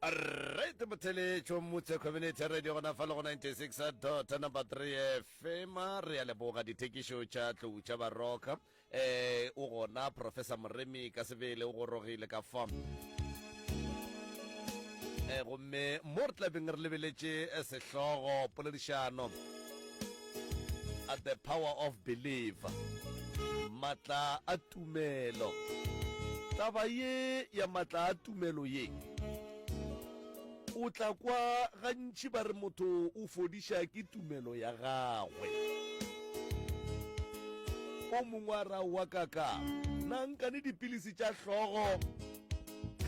Right motheletšo Motse Community Radio gona fa le go 96 dot number 3 FM re a leboga dithekišo tša tlou tša baroka eh o gona Professor Moremi ka sebele o gorogile ka fa eh gomme mo re tlabeng re lebeletše eh, sehlogo poledišano at the power of belief matla a tumelo taba ye ya matla a tumelo ye o tla kwa gantši ba re motho o fodiša ke tumelo ya gagwe o mongwe a ra wa kaka na nkane dipilisi tša hlogo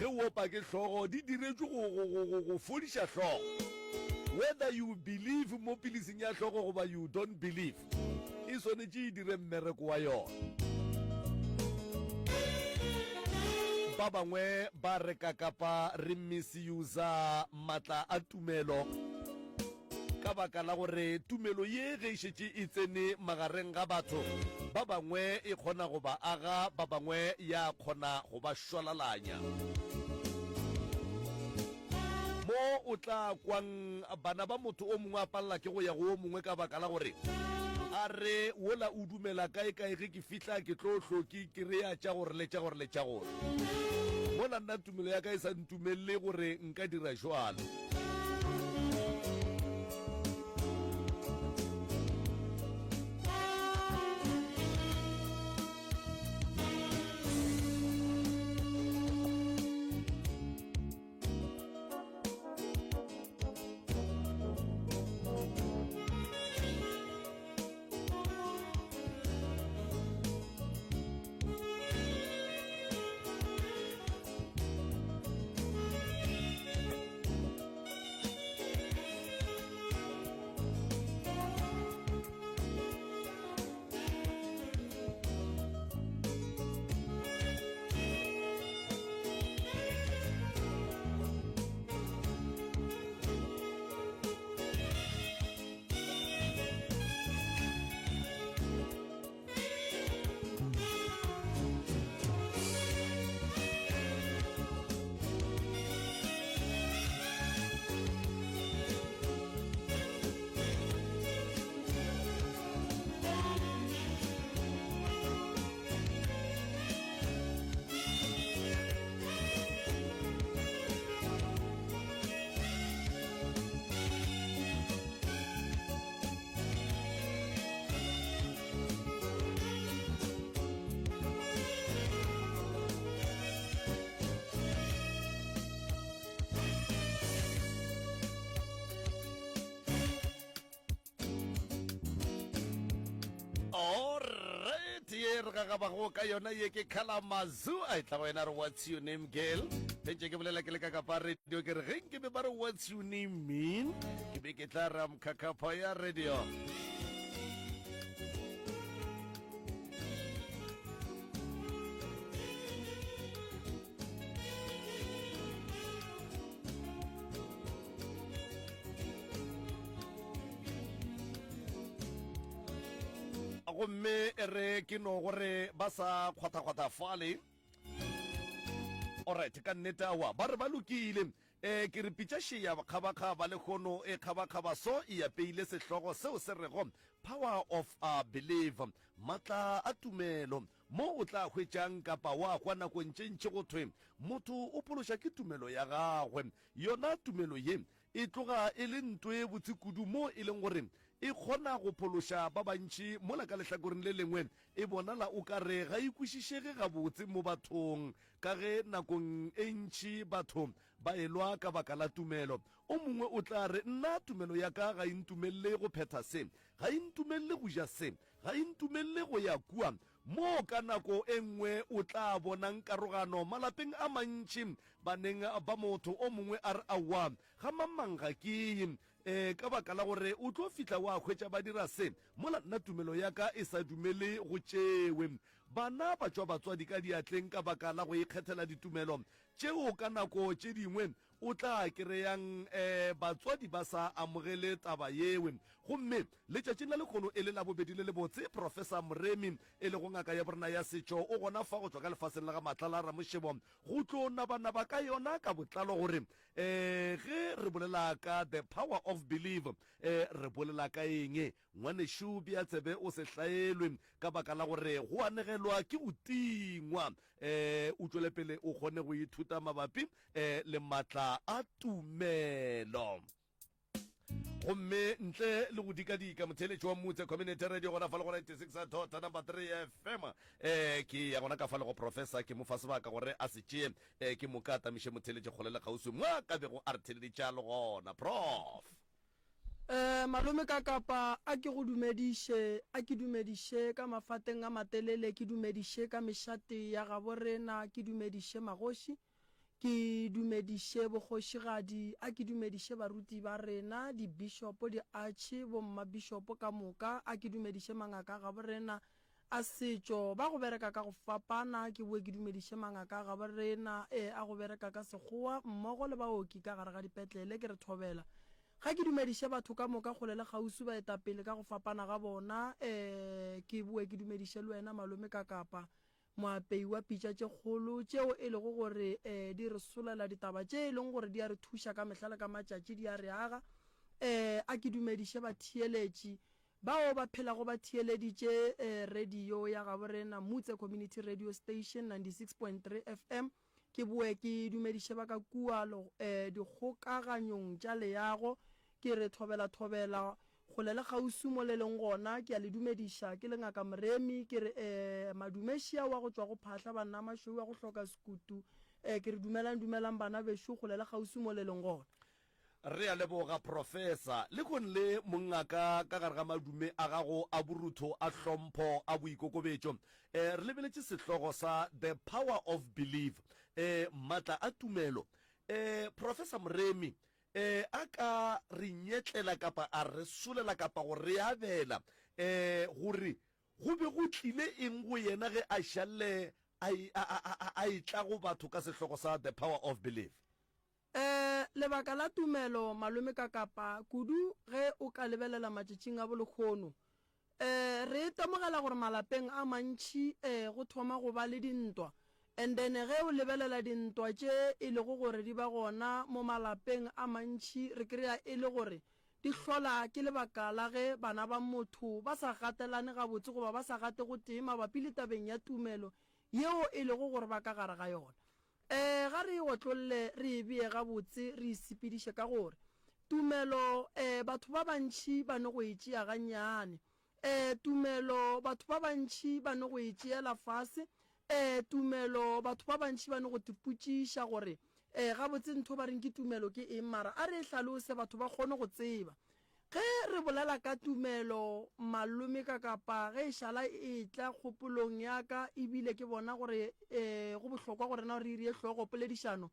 Ge o opa ke hlogo, di diretšwe go, go, go, go, go fodiša hlogo. Whether you believe mo pilising ya hlogo goba you don't believe, e swanetše e dire mmereko wa yona. Ba bangwe ba re kakapa re misusa matla a tumelo ka baka la gore tumelo ye ge e šetše e tsene magareng ga batho ba bangwe e kgona go ba aga, ba bangwe ya kgona go ba šwalalanya. Mo o tla kwang bana ba motho o mongwe a palela ke go ya go o mongwe ka baka la gore a re wola o dumela kae-kae ge ke fihla ke tlo hlo ke kry-a tša gore le tša gore le tša gore. Mola nna tumelo ya ka e sa ntumelele gore nka dira jwalo. Alright, ye re gagabago ka yona ye ke Kalamazoo a e tla go yena re what's your name girl ge ntše ke bolela ke le ka kapa radio ke re ge nke be ba re what's your name mean ke be ke tla ra mkhakhapha ya radio gomme e re ke no gore ba sa kgwathakgwatha fale alright ka nnete awa ba re ba lokile um ke re pitša šeya kgabakgaba lehono e kgabakgaba so e apeile sehlogo seo se rego power of a belief matla a tumelo mo o tla hwetšang kapa wa kwa nakong tše ntši go thwe motho o phološa ke tumelo ya gagwe yona tumelo ye E tloga e le nto e botse kudu mo e leng gore e kgona go phološa ba bantši mola ka lehlakoreng le lengwe e bonala o ka re ga e kwešišege gabotse mo bathong ka ge nakong e ntši batho ba elwa ka baka la tumelo. O mongwe o tla re, Nna tumelo ya ka ga e ntumelele go phetha se, ga e ntumelele go ja se, ga e ntumelele go ya kua. Moo ka nako e nngwe o tla bonang karogano malapeng a mantši baneng ba motho o mongwe a re aowa ga mang-mang ga ke ye e, ka baka la gore o tlo fihla wa hwetša ba dira se mola nna tumelo ya ka e sa dumele go tšewe. Bana ba tšwa batswadi ka diatleng ka baka la go ikgethela ditumelo tšeo ka nako tše dingwe. o tla kereyang um batswadi ba sa amogele taba yewe. Gomme letšatšing la lekgono e le Labobedi le lebotse, Professor Moremi, e lego ngaka ya borena ya setšo, o gona fa go tšwa ka lefaseng la ga Matlala Ramošebo go tlo nabanaba ka yona ka botlalo gore um ge re bolela ka the power of belief um re bolela ka eng. Ngwanešu, bea tsebe o se hlaelwe, ka baka la gore go anegelwa ke go tingwa. E, o tšwele pele o kgone go ithuta mabapi e, le matla a tumelo. Gomme ntle le go dikadika, motheeletši wa Mutse Community Radio gona fa le go 96 dot number 3 FM, e, ke ya gona ka fa le go Professor, ke mo fa sebaka gore a se tšee, e, ke moka a tamiše motheeletši kgole le kgauswi mo a ka bego a re theeleditša le gona. Prof. Eh, malome ka kapa a ke go dumediše, a ke dumediše ka mafateng a matelele, ke dumediše ka mešate ya gabo rena, ke dumediše magoši, ke dumediše bokgošigadi, a ke dumediše baruti ba rena, dibishopo, diarche, bommabišopo ka moka, a ke dumediše mangaka a gabo rena a setšo, ba go bereka ka go fapana, ke boe ke dumediše mangaka a gabo rena e a go bereka ka sekgowa mmogo le baoki ka gare ga dipetlele, ke re thobela. Ga ke dumediše batho ka moka kgole le kgauswi, baetapele ka go fapana ga bona, e ke boe ke dumediše le wena malome ka kapa moapei wa pitša tše kgolo tšeo e lego gore e di re solela ditaba tše e leng gore di a re thuša ka mehla le ka matšatši, di a re aga. E a ke dumediše batheeletši Bao ba phelago ba theeleditše radio ya gabo rena, Mutse Community Radio Station 96.3 FM. Ke boe ke dumediše ba ka kua dikgokaganyong tša leago, ke re thobela thobela kgole le kgauswi mo le leng gona, ke a le dumediša. Ke le Ngaka Moremi, ke re madume šia wa go tšwa go Phahla banna mašweu wa go hloka sekutu, ke re dumelang dumelang bana bešo kgole le kgauswi mo le leng gona. Re a leboga, Profesa. Lehono le, mongaka, ka gare ga madume a gago a borutho, a hlompho, a boikokobetšo, eh, re lebeletše sehlogo sa The Power of Belief, eh, Matla a Tumelo. Eh, Profesa Moremi, eh, a ka re nyetlela kapa a re solela kapa go re abela, eh, gore go be go tlile eng go yena ge a šalle a, a, a, a, a etla go batho ka sehlogo sa The Power of Belief? Ee, lebaka la tumelo, malome ka kapa, kudu ge o ka lebelela matšatšing a bolekgono. Ee, re itemogela gore malapeng a mantši ee go thoma go ba le dintwa. And then ge o lebelela dintwa tše e lego gore di ba gona mo malapeng a mantši re kry-a e le gore di hlola ke lebaka la ge bana ba motho ba sa gatelane gabotse goba ba sa gate gotee mabapi le tabeng ya tumelo yeo e lego gore ba ka gare ga yona. Ee, ga re e otlolle, re e bee gabotse, re e sepediše ka gore tumelo, ee, batho ba bantši ba no go e tšea gannyane. Ee, tumelo, batho ba bantši ba no go e tšeela fase. Ee, tumelo, batho ba bantši ba no go tipotšiša gore, Ee, gabotse ntho ba reng ke tumelo ke eng? Mara a re e hlalose, batho ba kgone go tseba. Ge re bolela ka tumelo, malome ka kapa ge e šala e etla kgopolong ya ka e bile ke bona gore go bohlokwa go rena gore re irie hlogo poledišano,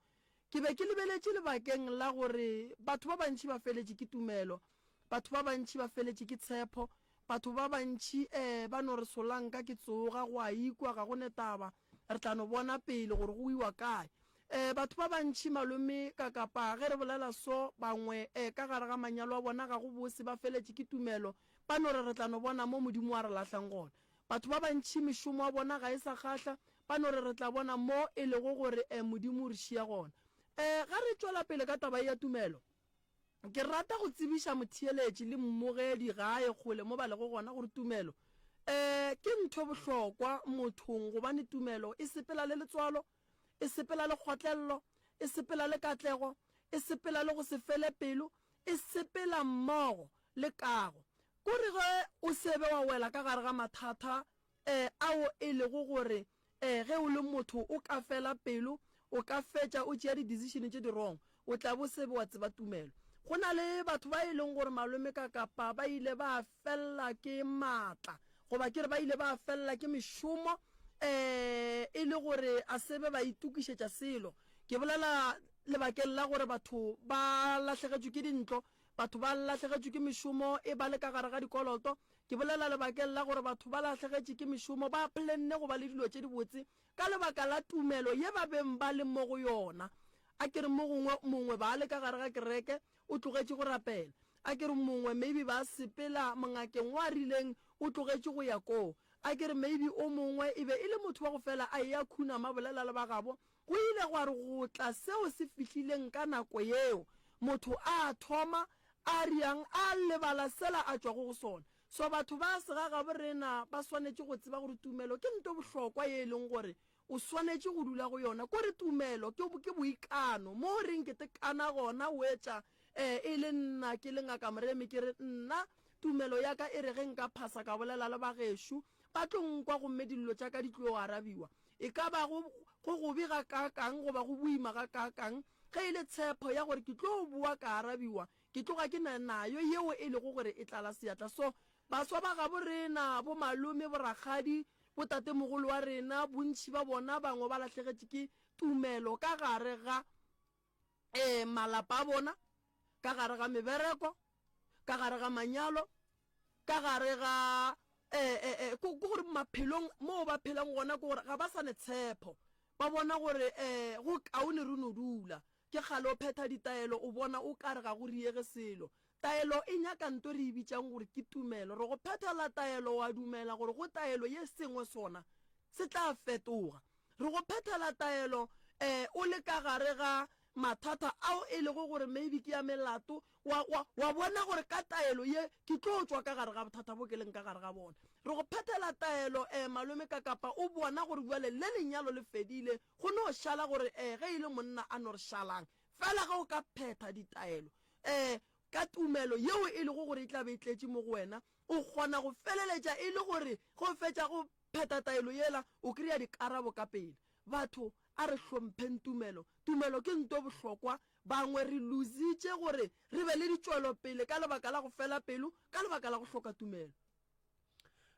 ke be ke lebeletše lebakeng la gore batho ba bantši ba feletše ke tumelo, batho ba bantši ba feletše ke tshepo, batho ba bantši ba no re solanka ke tsoga, go a ikwa, ga go ne taba. Re tla no bona pele gore go iwa kae. E, batho ba bantši, malome ka kapa ge re bolela so, bangwe, e, ka gare ga manyalo a bona ga go bose, ba feletše ke tumelo, ba no re re tla no bona mo Modimo a re lahlang gona. Batho ba bantši mešomo ya bona ga e sa kgahla, ba no re re tla bona mo e lego gore, e, Modimo o re šia gona. E, ga re tšwela pele ka taba ye ya tumelo, Ke rata go tsebiša motheeletši le mmogedi gae kgole mo ba lego gona gore tumelo um ke ntho bohlokwa mothong gobane tumelo e sepela le letswalo, e sepela le kgotlello, e sepela le katlego, e sepela le go se fele pelo, e sepela mmogo le kago. Kore ge o se be wa wela ka gare ga mathata um ao e lego gore Ee, ge o le motho o ka fela pelo, o ka fetša o tšea di-decision tše di wrong, o tla bo se be wa tseba tumelo. Go na le batho ba e leng gore malome ka kapa ba ile ba felela ke maatla, goba ke re ba ile ba felela ke mešomo um e le gore a se be ba itokišetša selo. Ke bolela lebakeng la gore batho ba lahlegetšwe ke dintlo, batho ba lahlegetšwe ke mešomo, e ba le ka gare ga dikoloto, Ke bolela lebakeng la gore batho ba lahlegetše ke mešomo, ba plenne go ba le dilo tše dibotse ka lebaka la tumelo ye ba beng ba le mo go yona. A ke re mo gongwe mongwe ba le ka gare ga kereke o tlogetše go rapela. A ke re mongwe maybe ba sepela mongakeng wa rileng o tlogetše go ya koo. A ke re maybe o mongwe e be e le motho wa go fela a eya khunama bolela le ba gabo. Go ile gwa re go tla seo se fihlileng ka nako yeo, motho a thoma a riang a lebala sela a tšwago go sona. So batho ba segagabo rena ba swanetše go tseba gore tumelo ke nto bohlokwa ye e leng gore o swanetše go dula go yona. Kore tumelo ke, ke boikano. Mo o reng ke te kana gona o etša eh, e le nna ke le Ngaka Moremi ke re nna tumelo ya ka e re ge nka phasa ka bolela le bagešo ba tlo nkwa gomme dillo tša ka di tlo arabiwa. E ka ba go, go gobe gakaakang goba go boima gakaakang, ge e le tshepo ya gore ke tlo boa ka arabiwa, ke tloga ke na nayo yeo e lego gore e tlala seatla. So, baswa ba gabo rena, bo malome, bo rakgadi, bo tatemogolo wa rena, bontši ba bona bangwe ba lahlegetše ke tumelo ka gare ga e, malapa a bona, ka gare ga mebereko, ka gare ga manyalo, ka gare ga e, e, e, ko gore maphelong moo ba phelang gona ke gore ga ba sa ne tshepo. Ba bona gore e, go kaone re no dula. Ke kgale o phetha ditaelo o bona o kare ga go riege selo. Taelo e nyaka nto re e bitšang gore ke tumelo. Re go phethela taelo wa dumela gore go taelo ye sengwe sona se tla fetoga. Re go phethela taelo eh o le ka gare ga mathata ao e lego gore maybe ke ya melato, wa, wa, wa bona gore ka taelo ye ke tlo tšwa ka gare ga bothata bo ke leng ka gare ga bona. Re go phethela taelo eh malome ka kapa o bona gore bjale le lenyalo le fedile, go no šala gore eh ge e le monna a no re šalang. Fela ge o ka phetha ditaelo eh ka tumelo yeo e lego gore e tla be e tletše mo go wena, o kgona go feleletša e le gore ge o fetša go phetha taelo yela, o kry-a dikarabo ka pele. Batho a re hlompheng tumelo. Tumelo ke nto bohlokwa. Bangwe re lositše gore re be le ditšwelopele ka lebaka la go fela pelo, ka lebaka la go hloka tumelo.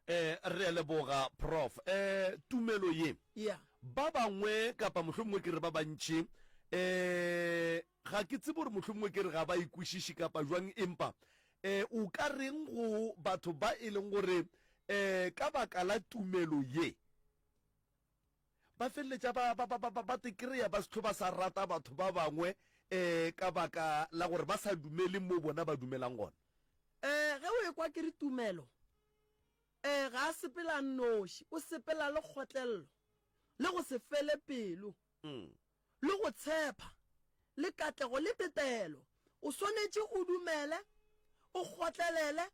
Eh, re a leboga Prof. Eh, tumelo ye. Yeah. Ba bangwe kapa mohlomongwe ke re ba bantši eh ga ke tsebe gore mohlomongwe ke re ga ba e kwešiše kapa jwang empa eh o ka reng go batho ba e leng gore eh ka baka la tumelo ye ba feleletša ba ba ba ba ba te kry-a ba se ba sa rata batho ba bangwe um ka baka la gore ba sa dumele mo bona ba dumelang gona. Um ge o ekwa ke re tumelo um ga a sepela a nnoši, o sepela le kgotlello, le go se fele pelo. Le go tshepa, le katlego le tetelo. O swanetše o dumele, o kgotlelele,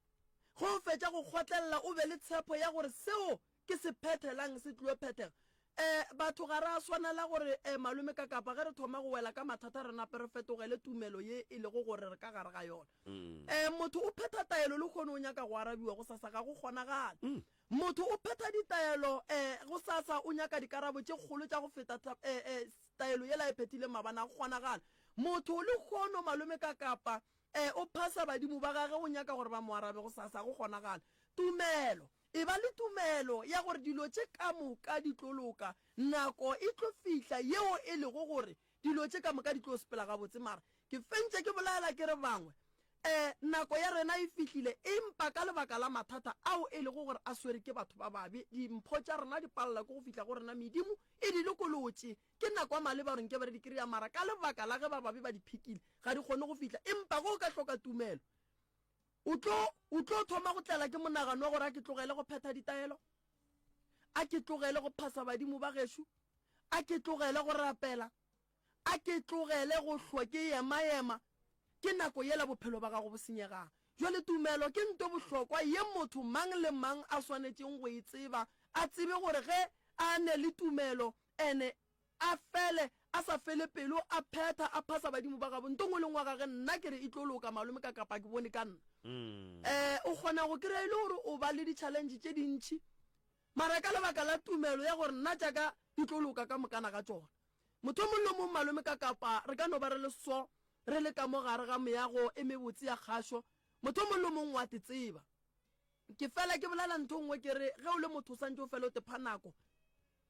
ge o fetša go kgotlelela o be le tshepo ya gore seo ke se phethelang se tlilo phethega. E, batho ga ra swanela gore, e, malome ka kapa ge re thoma go wela ka mathata re nape re fetogele tumelo ye e lego gore re ka gare ga yona. E, motho o phetha taelo lehono o nyaka go arabiwa gosasa, ga go kgonagale. Motho o phetha ditaelo e, gosasa o nyaka dikarabo tše kgolo tša go feta e, e, taelo yela a e phethileng maabane, ga go kgonagale. Motho lehono malome ka kapa e, o phasa badimo ba gage o nyaka gore ba mo arabe gosasa, ga go kgonagale. Tumelo. E ba le tumelo ya gore dilo tše ka moka di tlo loka. Nako e tlo fihla yeo e lego gore dilo tše ka moka di tlo sepela gabotse. Mara ke fentše ke bolela ke re bangwe, e, nako ya rena e fihlile, empa ka lebaka la mathata ao e lego gore a swere ke batho ba babe, dimpho tša rena di palela ke go fihla go rena. Medimo e di lokolotše. Ke nako ya maleba gore nke be re di kry-a, mara ka lebaka la ge ba babe ba di phikile, ga di kgone go fihla. Empa ge o ka hloka tumelo, O tlo, o tlo thoma go tlela ke monagano wa gore a ke tlogele go phetha ditaelo, a ke tlogele go phasa badimo ba gešo, a ke tlogele go rapela, a ke tlogele go hlwa ke ema-ema. Ke nako yela bophelo ba gago bo senyegang. Jwale tumelo ke nto bohlokwa ye motho mang le mang a swanetšeng go e tseba, a tsebe gore ge a ne le tumelo ene A fele a sa fele pelo, a phetha, a phasa badimo ba gabo. Nto ngwe le ngwe wa gage, nna ke re e tlo loka, malome ka kapa ke bone ka nna. Eh, o kgona go kry-a e le gore o ba le di-challenge tše dintši, mara ka lebaka la tumelo ya gore nna tša ka di tlo loka ka mokana ga tšona. Motho o mongwe le o mongwe malome ka kapa re ka no ba re le so, re le ka mo gare ga meago e mebotse ya kgašo, motho o mongwe le o mongwe wa te tseba. Ke fela ke bolela ntho nngwe ke re ge o le motho o santše o fele o te pha nako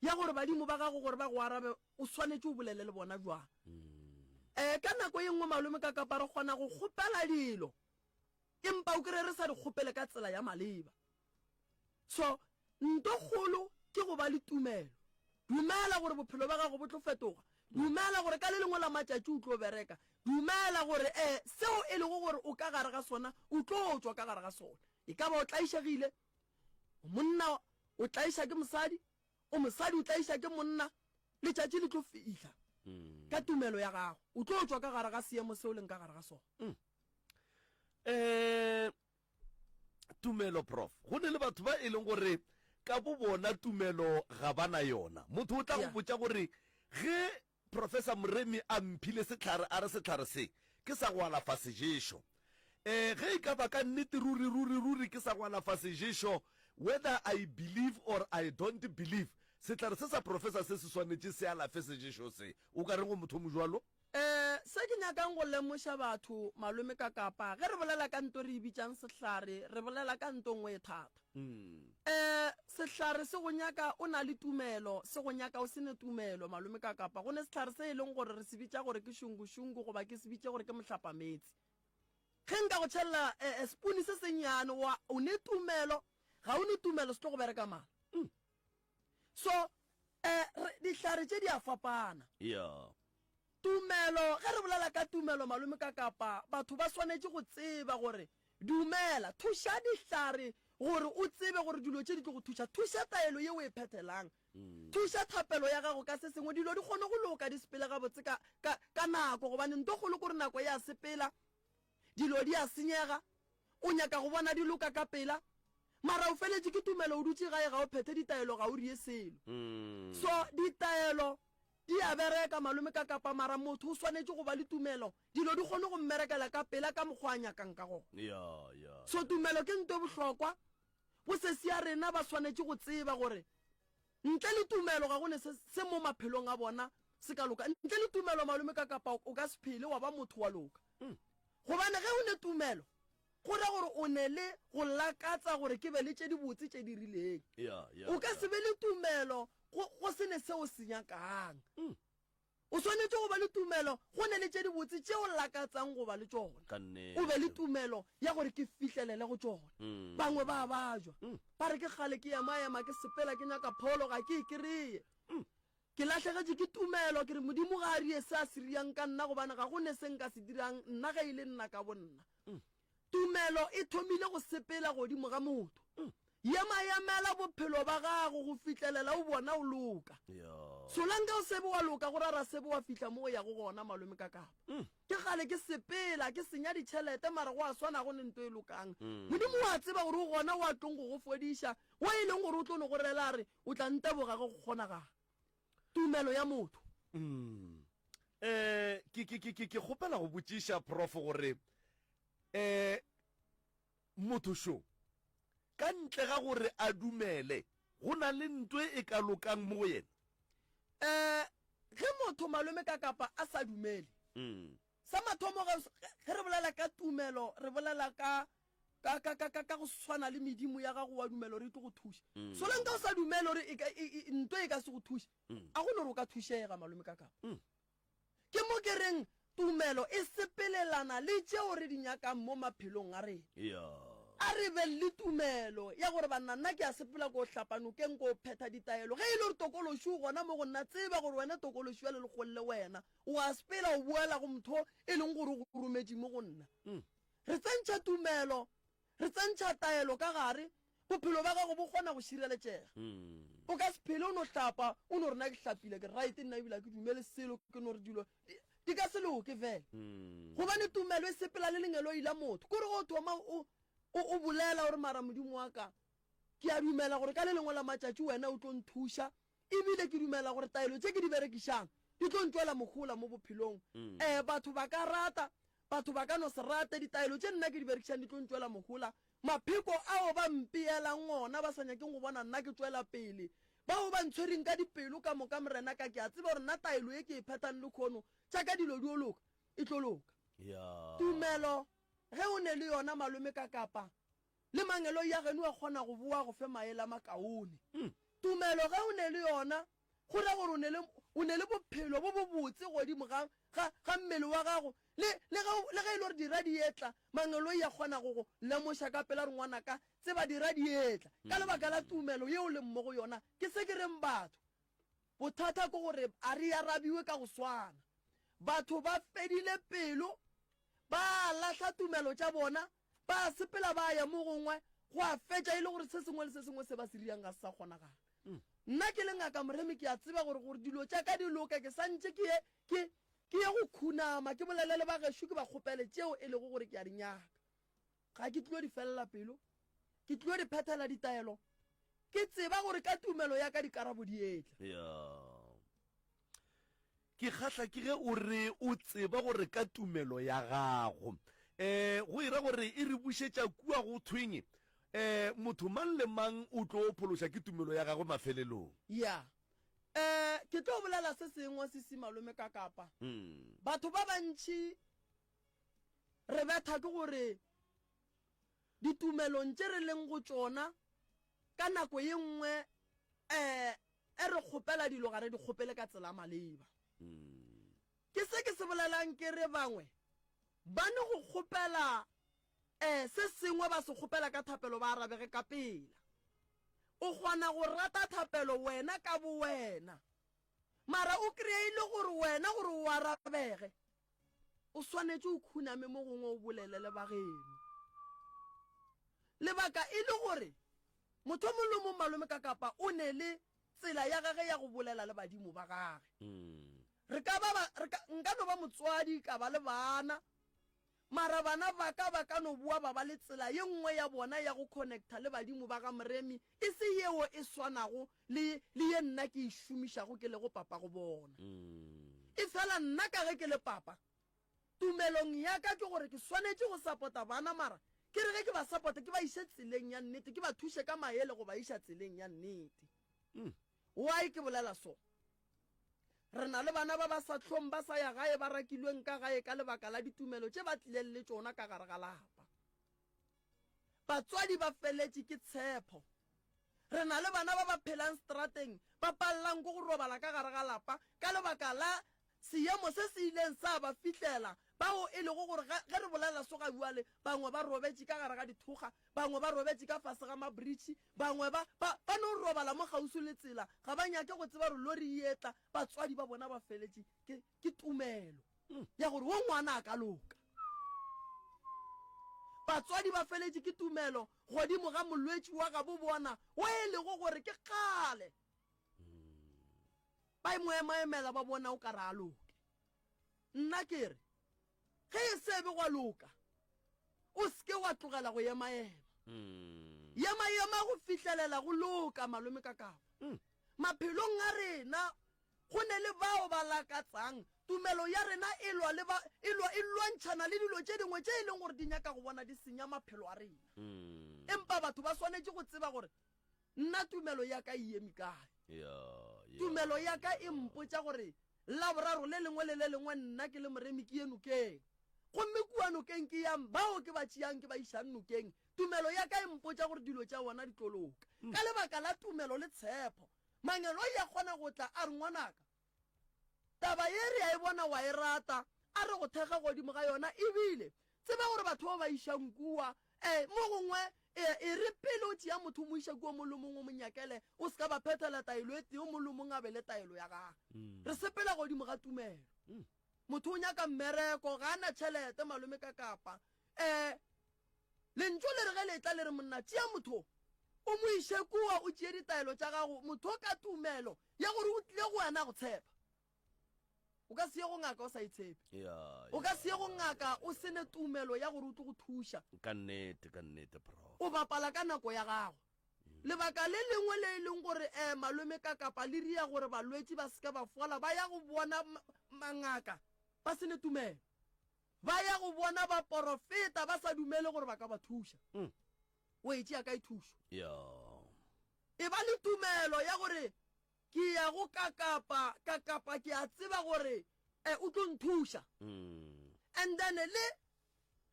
ya gore badimo ba gago gore ba go arabe o swanetše o bolele le bona bjang. Um ka nako ye nngwe malome ka kapa re kgona go kgopela dilo empa o kry-e re sa di kgopele ka tsela ya maleba. So nto kgolo ke go ba le tumelo. Dumela gore bophelo ba gago bo tlo fetoga. Dumela gore ka le lengwe la matšatši o tlo bereka. Dumela gore um seo e lego gore o ka gare ga sona, o tlo tšwa ka gare ga sona. E ka ba o tlaišegile, o monna o tlaiša ke mosadi, o mosadi o tlaiša ke monna, letšatši le tlo fihla ka tumelo ya gago, o tlo tšwa ka gare ga seemo seo o leng ka gare ga sona. Um tumelo prof go ne le batho ba e leng gore ka bo bona tumelo ga ba na yona motho o tla go botša gore ge professor moremi a mphile sehlare a re sehlare se ke sa go alafa seješo um ge e ka ba ka nnete ruri ruri ruri ke sa go alafa seješo whether i believe or i don't believe sehlare se sa professor se se swanetše se alafe seješo se o ka reng go motho o mojwalo E, se ke nyakang go lemoša batho, malome ka kapa, ge re bolela ka nto re e bitšang sehlare, re bolela ka nto nngwe e thata. E, sehlare se go nyaka o na le tumelo, se go nyaka o se ne tumelo, malome ka kapa. Go ne sehlare se e leng gore re se bitša gore ke šungušungu goba ke se bitše gore ke mohlapameetse. Ge nka go tšhelela e, e, sepuni se sennyane, wa, o ne tumelo, ga o ne tumelo, se tlo go bereka mala. So, eh, re, dihlare tše di a fapana. Yeah. Tumelo, ge re bolela ka tumelo, malome ka kapa, batho ba swanetše go tseba gore, dumela, thuša dihlare gore o tsebe gore dilo tše di tlo go thuša. Thuša taelo ye o e phethelang. Thuša thapelo ya gago ka se sengwe, dilo di kgone go loka, di sepele gabotse ka, ka, ka nako, gobane nto kgolo ke gore nako e a sepela, dilo di a senyega. O nyaka go bona di loka ka pela, mara o feletše ke tumelo, o dutše gae ga o phethe ditaelo, ga o rie selo. So ditaelo di a bereka malome ka kapa, mara motho o swanetše go ba le tumelo, dilo di kgone go mmerekela ka pela ka mokgwa a nyakang ka gona. So tumelo ke nto e bohlokwa. Bosesi ya rena ba swanetše go tseba gore ntle le tumelo ga go ne se se mo maphelong a bona se ka loka. Ntle le tumelo malome ka kapa o ka se phele wa ba motho wa loka. Gobane ge o ne tumelo, go ra gore o ne le go lakatsa gore ke be le tše dibotse tše di rileng. O ka se be le tumelo go, go se ne se o se nyakang. O swanetše go ba le tumelo go ne le tše dibotse tše o lakatsang go ba le tšona. O be le tumelo ya gore ke fihlelele go tšona. Bangwe ba a bajwa, ba re ke kgale ke ema-ema ke sepela ke nyaka pholo, ga ke e kreye. Ke lahlegetšwe ke tumelo, ke re, Modimo ga a rie se a se riang ka nna, gobane ga go ne se nka se dirang nna ge e le nna ka bonna. Tumelo e thomile go sepela godimo ga motho. Yema-yemela bophelo ba gago go fihlelela o bona o loka. Solanka o sebe wa loka, go rara sebe wa fihla mo o yago gona, malome ka kapa. Ke kgale ke sepela, ke senya ditšhelete, mara go a swana go ne nto e lokang. Modimo o a tseba gore o gona o a tlong go go fodiša, wo e leng gore o tlo no go rela a re, O tla nteboga ge go kgonagala. Tumelo ya motho. Mm. Eh, ke, ke, ke, ke, ke kgopela go botšiša prof gore eh, motho šo ka ntle ga gore a dumele go na le nto e ka lokang mo go yena? Eh, ge motho malome ka kapa a sa dumele, mm. sa mathomo ge, ge re bolela ka tumelo re bolela ka ka, ka, ka, ka, ka go swana le medimo ya gago wa dumela gore e tlo go thuša. Mm. Solanka o sa dumele gore e e, e, nto e ka se go thuše, mm. a go no gore o ka thušega malome ka kapa. Mm. Ke mo ke reng tumelo e sepelelana le tšeo re di nyakang mo maphelong a rena. Yeah. A re be le tumelo ya gore banna nna ke a sepela ko hlapa nokeng ko phetha ditaelo. Ge e le gore tokološi o gona mo go nna, tseba gore wena tokološi ya le lekgolle wena. O a sepela o boela go motho e leng gore o go rometše mo go nna. Mm. Re tsentšha tumelo, re tsentšha taelo ka gare, bophelo ba gago bo kgona go šireletšega. O ka se phele o no hlapa, o no re na ke hlapile, ke right nna ebile ga ke dumele selo, ke no re dilo di ka se loke fela. Gobane tumelo e sepela le lengeloi la motho. Kore o thoma o, o, o bolela gore mara Modimo wa ka, ke a dumela gore ka le lengwe la matšatši wena o tlo nthuša, E bile ke dumela gore taelo tše ke di berekišang di tlo ntšwela mohola mo bophelong. Ee, batho ba ka rata, batho ba ka no se rate, ditaelo tše nna ke di berekišang di tlo ntšwela mohola. Mapheko ao ba mpeelang ona ba sa nyakeng go bona nna ke tšwela pele, bao ba ntshwereng ka dipelo ka moka, Morenaka, ke a tseba gore nna taelo ye ke e phethang lehono, tša ka dilo di yo loka, e tlo loka. Tumelo, ge o ne le yona, malome ka kapa, Le mangeloi a geno a kgona go boa go fe maele a makaone. Tumelo ge o ne le yona, go ra gore o ne le, o ne le bophelo bo bobotse godimo ga, ga, ga mmele wa gago. Le, le ge, le ge e le gore dira di etla, mangeloi a kgona go go lemoša ka pela gore ngwanaka, tseba dira di etla. Ka lebaka la tumelo ye o leng mo go yona, ke se ke reng batho. Bothata ke gore a re arabiwe ka go swana. Batho ba fedile pelo, ba lahla tumelo tša bona, ba sepela ba ya mo gongwe, go a fetša e le gore se sengwe le se sengwe se ba se riang ga se sa kgonagala. Nna ke le Ngaka Moremi ke a tseba gore gore dilo tša ka di loke ke sa ntše ke ye ke ke ye go khunama ke bolele le ba gešo ke ba kgopele tšeo e lego gore ke a di nyaka. Ga ke tlilo di felela pelo, ke tlilo di phethela ditaelo, ke tseba gore ka tumelo ya ka dikarabo di etla. Ya. Ke kgahla ke ge o re o tseba gore ka tumelo ya gago. E, go e ra gore e re bušetša kua go thweng, e, motho mang le mang o tlo phološa ke tumelo ya gagwe mafelelong. Ya. E, ke tlo bolela se sengwe, Sisi Malome Kakapa. Batho ba bantši Re betha ke gore ditumelong tše re leng go tšona ka nako ye nngwe um e re kgopela dilo ga re di kgopele ka tsela maleba. Ke se ke se bolelang ke re bangwe ba ne go kgopela um se sengwe ba se kgopela ka thapelo ba arabege ka pela. O kgona go rata thapelo wena ka bowena mara o kry-e le gore wena gore o arabege O swanetše o khuname mo gongwe o bolele le ba geno. Lebaka e le gore motho o mongwe le o mongwe malome ka kapa o ne le tsela ya gage ya go bolela le badimo ba gage. Re ka ba ba, re ka, nka no ba motswadi ka ba le bana, mara bana ba ka ba ka no boa ba ba le tsela ye nngwe ya bona ya go connecta le badimo ba ga Moremi e se yeo e swanago le, le ye nna ke e šomišago ke lego papa go bona. Efela nna ka ge ke le papa, tumelong ya ka ke gore ke swanetše go sapota bana mara ke re ge ke ba sapota ke ba iše tseleng ya nnete, ke ba thuše ka maele go ba iša tseleng ya nnete. Why ke bolela so? Re na le bana ba ba sa hlong ba sa ya gae ba rakilweng ka gae ka lebaka la ditumelo tše ba tlileng le tšona ka gare ga lapa. Batswadi ba feletše ke tshepo. Re na le bana ba ba phelang strateng ba palelang ke go robala ka gare ga lapa ka lebaka la seemo se se ileng sa ba fihlela, bao e lego gore ge re bolela so ga bjale bangwe ba robetše ka gare ga dithokga, bangwe ba robetše ka fase ga mabritšhi, bangwe ba, ba, ba no robala mo kgauswi le tsela, ga ba nyake go tseba gore lori e etla. Batswadi ba bona ba feletše ke, ke tumelo. ya gore wo ngwana a ka loka. Batswadi ba feletše ke tumelo godimo ga molwetši wa gabo bona wo e lego gore ke kgale ba e mo emaemela ba bona o ka re a loke. Nna ke re ge e se be gwa loka o se ke wa tlogela go emaema. Emaema go fihlelela go loka malome ka kapa. Maphelong a rena Go ne le bao ba lakatsang. Tumelo ya rena e lwa le ba, e lwa, e lwantšhana le dilo tše dingwe tše e leng gore di nyaka go bona di senya maphelo a rena. Empa batho ba swanetše go tseba gore nna tumelo ya ka e eme kae. Tumelo ya ka e mpotša gore Laboraro le lengwe le le lengwe nna ke le moremi ke ye nokeng. Gomme kua nokeng ke yang bao ke ba tšeang ke ba išang nokeng. Tumelo ya ka e mpotša gore dilo tša bona di tlo loka. Ka lebaka la tumelo le tshepo, Mangeloi a kgona go tla a re, Ngwanaka, taba ye re a e bona wa e rata, a re go thekge godimo ga yona, ebile tseba gore batho bao ba išang kua, e, mo gongwe, e, e re pele o tšea motho o mo iša kua mong le mongwe o mo nyakele, o se ka ba phethela taelo e tee, o mong le mongwe a be le taelo ya gagwe. Re sepela godimo ga tumelo. Motho o nyaka mmereko, ga a na tšhelete, malome ka kapa, e, Lentšu le re ge le etla le re, Monna, tšea motho o mo iše kua, o tšee ditaelo tša gago, motho ka tumelo ya gore o tlile go wena a go tshepa. O ka se ye go ngaka o sa e tshepe. O ka se ye go ngaka o se ne tumelo ya gore o tlo go thuša. Ka nnete, ka nnete, Prof. O bapala ka nako ya gago. Lebaka le lengwe le e leng gore eh, malome ka kapa le ria gore balwetši ba se ke ba fola, ba ya go bona mangaka ba se ne tumelo. Ba ya go bona baporofeta ba sa dumele gore ba ka ba thuša. Mm. O e tšea kae thušo? E ba le tumelo ya gore ke ya go kakapa, kakapa ke a tseba gore eh, o tlo nthuša. Mm. And then le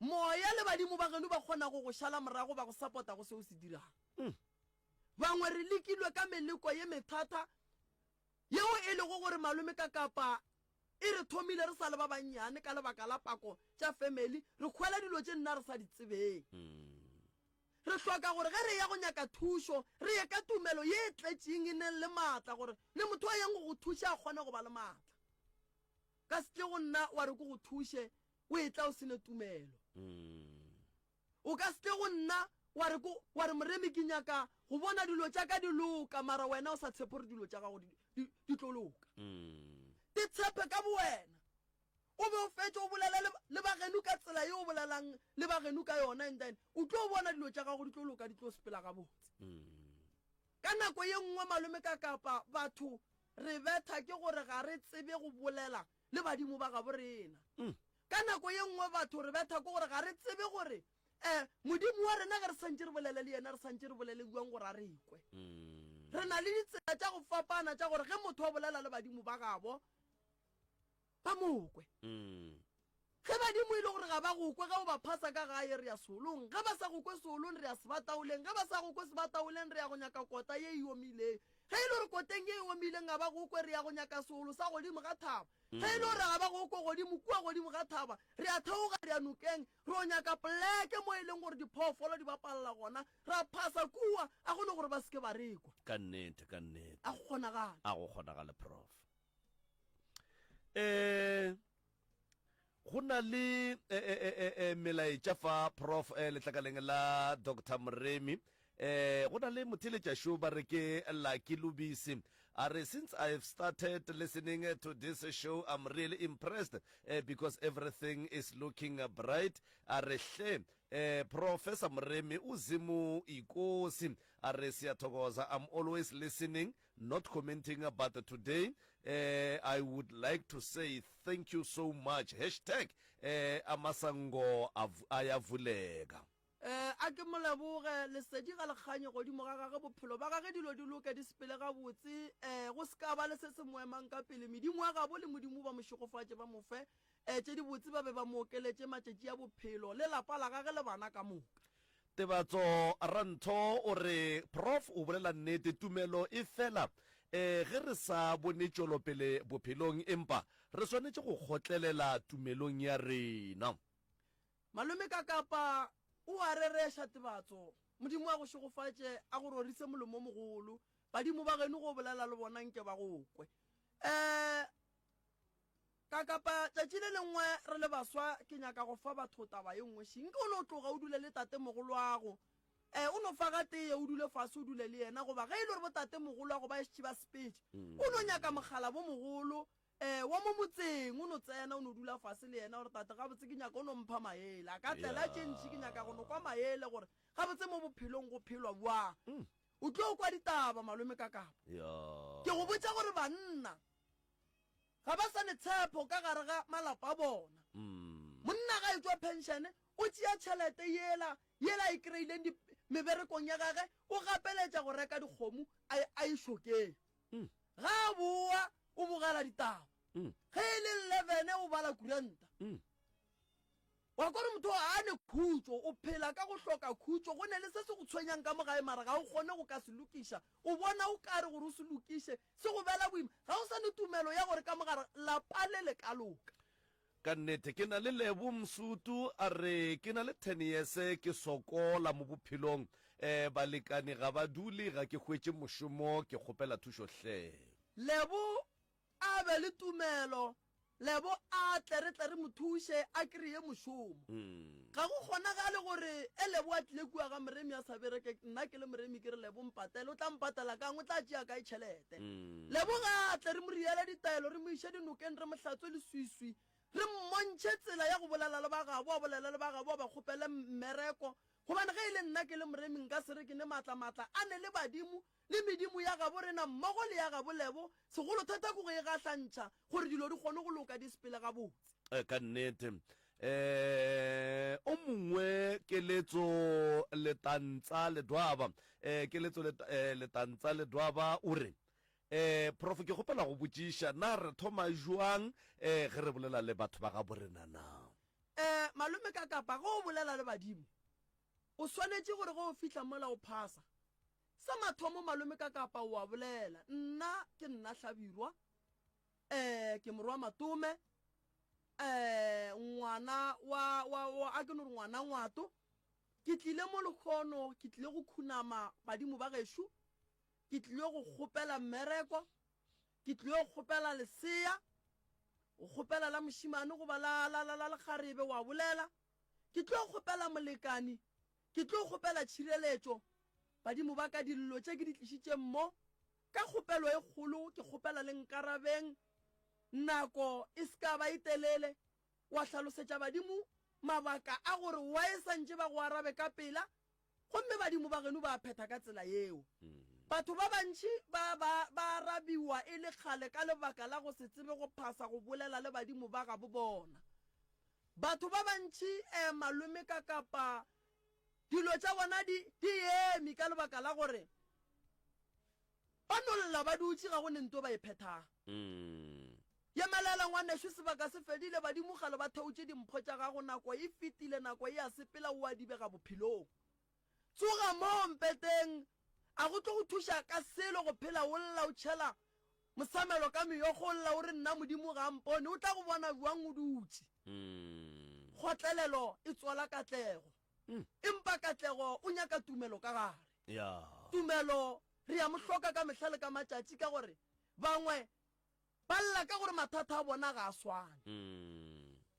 moya le badimo ba geno ba kgona go go šala morago ba go support-a go se o se dirang. Mm. Bangwe re lekilwe ka meleko ye methata yeo e lego gore malome ka kapa e re thomile re sa le ba bannyane ka lebaka la pako tša family, re hwela dilo tše nna re sa di tsebeng. Re. Re hloka gore ge re eya go nyaka thušo, re ye ka tumelo ye e tletšeng e neng le maatla gore le motho a yang go go thuša a kgone go ba le maatla. Ka se tle go nna wa re ke go thuše o etla o se ne tumelo. O ka se tle go nna wa re ko wa re Moremi ke nyaka go bona dilo tša ka di loka mara wena o sa tshepe gore dilo tša gago di, di, di tlo loka. Te tshepe ka bowena. O be o fetše o bolele le, le bageno ka tsela ye o bolelang le bageno ka yona and then o tlo bona dilo tša gago di tlo loka di tlo sepela gabotse. Ka nako ye nngwe malome ka kapa batho re betha ke gore ga re tsebe go bolela le badimo ba gabo rena. Ka nako ye nngwe batho re betha ke gore ga re tsebe gore um Modimo wa rena ge re santše re bolele le yena re santše re bolele bjang gore a re kwe. Re na le ditsela tša go fapana tša gore ge motho a bolela le badimo ba gabo ba mo kwe. Ge badimo e le gore ga ba go kwe ge o ba phasa ka gae re ya seolong, ge ba sa go kwe seolong re ya sebataoleng, ge ba sa go kwe sebataoleng re ya go nyaka kota ye e omileng. Ge e le gore koteng ye e omileng ga ba go kwe re ya go nyaka seolo sa godimo ga thaba. Ge e le gore ga ba go kwe godimo kua godimo ga thaba re a theoga re ya nokeng re yo nyaka poleke mo e leng gore diphoofolo di bapalela gona ra phasa kua, a go ne gore ba se ke ba re kwa. Ka nnete, ka nnete. A go kgonagale. A go kgonagale, Prof. Eh, go na le eh, eh, eh, eh, eh, melaetša fa Prof eh, letlakaleng la Doctor Moremi. Eh, go na le motheeletšašo ba re ke Lucky Lubisi. A re, since I have started listening to this show, I'm really impressed eh, because everything is looking bright. A re hle eh, Professor Moremi uZimu ikosi. A re siyathokoza, I'm always listening Not commenting but today eh, I would like to say thank you so much hashtag eh, amasango ayavuleka. Eh, a ke mo leboge, lesedi ga le kganye godimo ga gage, bophelo ba gage dilo di loke di sepele gabotse, eh, go se ka ba le se se mo emang ka pele, medimo wa gabo le Modimo ba mo šegofatše ba mo fe eh, tše dibotse ba be ba mo okeletše matšatši a bophelo le lapa la gage le bana ka moka. Tebatso Rantho o re, Prof o bolela nnete, tumelo e fela e ge re sa bone tšwelopele bophelong, empa re swanetše go kgotlelela tumelong ya rena. Malome Kakapa o a rereša Tebatso, Modimo a go šegofatše, a go rorise molomo o mogolo, badimo ba geno go bolela le bona nke ba go kwe. Um Ka kapa tšatši le lengwe re le baswa ke nyaka go fa batho taba ye nngwe še. Nke o no tloga o dule le tatemogoloago. E, o no fa gatee o dule fase o dule le yena goba ge e le gore bo tatemogoloago ba šetše ba sepetše, o no nyaka mogala bo mogolo e, wa mo motseng o no tsena o no dula fase le yena gore tate gabotse ke nyaka o no mpha maele. A ka tlela tše ntši ke nyaka go no kwa maele gore gabotse mo bophelong go phelwa bjang. O tlo kwa ditaba malome ka kapa. Ke go botša gore banna Ga ba sa ne tshepo ka gare ga malapa a bona. Monna ga etšwa pension o tšea tšhelete yela yela a e kreileng di meberekong ya gage o gapeletša go reka dikgomo a a ye šokeng. Ga a boa o bogela ditaba. Ge e le 11 o bala kuranta. Wa kwa gore motho ga a ne khutšo, o phela ka go hloka khutšo, go ne le se se go tshwenyang ka mo gae mara ga o kgone go ka se lokiša, o bona o kare gore o se lokiše se go bela boima, ga o sa ne tumelo ya gore ka mo gare lapa le le ka loka. Ka nnete ke na le Lebo Msutu a re ke na le ten years ke sokola mo bophelong eh balekani ga ba dule ga ke hwetše mošomo ke kgopela thušo hle. Lebo A be le tumelo, Lebo a tle re tle re mo thuše a kreye mošomo. Ga go kgonagale gore e Lebo a tlile kua ga Moremi a sa bereke, nna ke le Moremi ke re Lebo mpatele, o tla mpatela kang, o tla tšea kae tšhelete? Lebo ga a tle re mo riele ditaelo, re mo iše dinokeng, re mo hlatswe leswiswi, re mmontšhe tsela ya go bolela le ba gabo, a bolele le ba gabo, a ba kgopele mmereko. Gobane ge e le nna ke le Moremi nka se re ke ne maatla, maatla a ne le badimo le medimo ya gabo rena mmogo le ya gabo Lebo, segolothata ke go e gahlantšha gore dilo di kgone go loka di sepele gabotse. Ka nnete. Um o mongwe Keletso Letantsa Ledwaba, um Keletso Letantsa Ledwaba o re, um Prof ke kgopela go botšiša, na re thoma jwang um ge re bolela le batho ba gabo rena na? Um Malome Kakapa, ge o bolela le badimo, o swanetše gore ge o fihla mola o phasa, Sa mathomo malome ka kapa o a bolela, nna ke nna Hlabirwa, eh, ke morwa Matome, eh, ngwana wa, wa, wa, a ke no re ngwana Ngwato. Ke tlile mo lehono, ke tlile go khunama badimo ba gešo, ke tlile go kgopela mmereko, ke tlile go kgopela lesea, go kgopela la mošemane goba la, la, la, la lekgarebe, wa bolela, ke tlo kgopela molekani, ke tlo kgopela tšhireletšo. Badimo ba ka, dillo tše ke di tlišitšeng mo, ka kgopelo e kgolo, ke kgopela le nkarabeng, nako e se ka ba e telele. Wa hlalosetša badimo mabaka a gore why e sa ntše ba go arabe ka pela, gomme badimo ba geno ba phetha ka tsela yeo. Batho ba bantši ba ba ba arabiwa e le kgale ka lebaka la go se tsebe go phasa go bolela le badimo ba gabo bona. Batho ba bantši eh malome ka kapa dilo tša bona di di eme ka lebaka la gore ba no lla ba dutše ga go ne nto ba e phethang. Yemelela ngwanešu sebaka se fedile badimo kgale ba theotše dimpho tša gago nako e fetile nako e a sepela o a dibega bophelong. Tsoga moo mpeteng a go tlo go thuša ka selo go phela o lla o tšhela mosamelo ka meokgo o lla o re nna Modimo ga a mpone o tla go bona bjang o dutše. Kgotlelelo e tswala katlego empa katlego o nyaka tumelo ka gare. Tumelo re a mo hloka ka mehla le ka matšatši ka gore bangwe Ba lla ka gore mathata a bona ga a swane.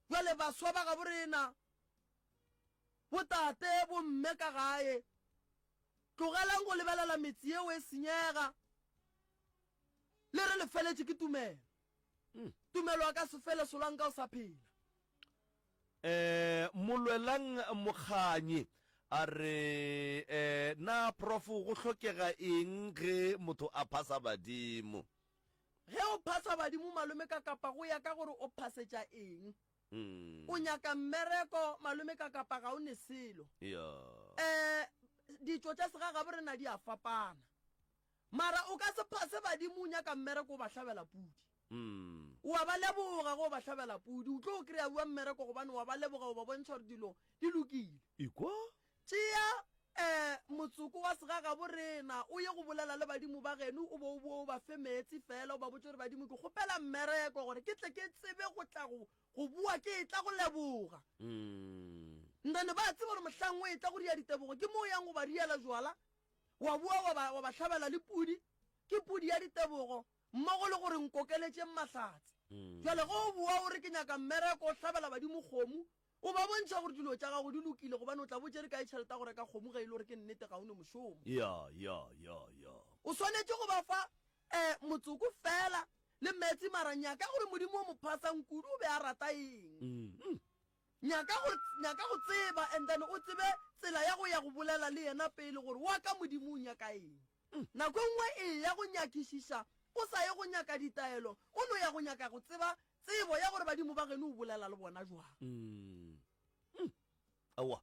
Bjale baswa ba gabo rena, botate, bomme ka gae, tlogelang go lebelela metse yeo e senyega, le re le feletše ke tumelo. Tumelo a ka se fele solanka o sa phela. Um Molwelang Mokganyi a re, um Na Prof go hlokega eng ge motho a phasa badimo? Ge o phasa badimo malome ka kapa go ya ka gore o phasetša eng. O nyaka mmereko malome ka kapa ga o ne selo. Um ditšo tša segagabo rena di a fapana. Mara o ka se phase badimo o nyaka mmereko o ba hlabela pudi. O a ba leboga ge o ba hlabela pudi. O tlo kry-a bua mmereko gobane wa ba leboga o ba bontšha gore dilo di lokile. Ekwa? Tšea um motsoko wa segagabo rena o ye go bolela le badimo ba geno, o bo o boe o ba fe meetse feela, o ba botše gore, Badimo, ke kgopela mmereko gore ke tle ke tsebe go tla go, go boa ke etla go leboga. Nrane ba tseba gore mohlang o etla go ria ditebogo ke mo o yang go ba riela jwala, wa boa wa ba, wa ba hlabela le pudi, ke pudi ya ditebogo, mmogo le gore nkokeletšeng mahlatse. Bjale ge o boa o re ke nyaka mmereko, o hlabela badimo kgomo, O ba bontšha gore dilo tša gago di lokile gobane o tla bo tšere kae tšhelete ya go reka kgomo ge e le gore ke nnete ga o ne mošomo. Ya, ya, ya, ya. O swanetše go ba fa um motsoko feela le meetse mara nyaka gore Modimo o mo phasang kudu o be a rata eng. Nyaka go, nyaka go tseba and then o tsebe tsela ya go ya go bolela le yena pele gore wa ka Modimo o nyaka eng. Nako e nngwe eya go nyakišiša o sa ye go nyaka ditaelo, o no ya go nyaka go tseba tsebo ya gore badimo ba geno o bolela le bona jwang. Mm. Mm. Aowa,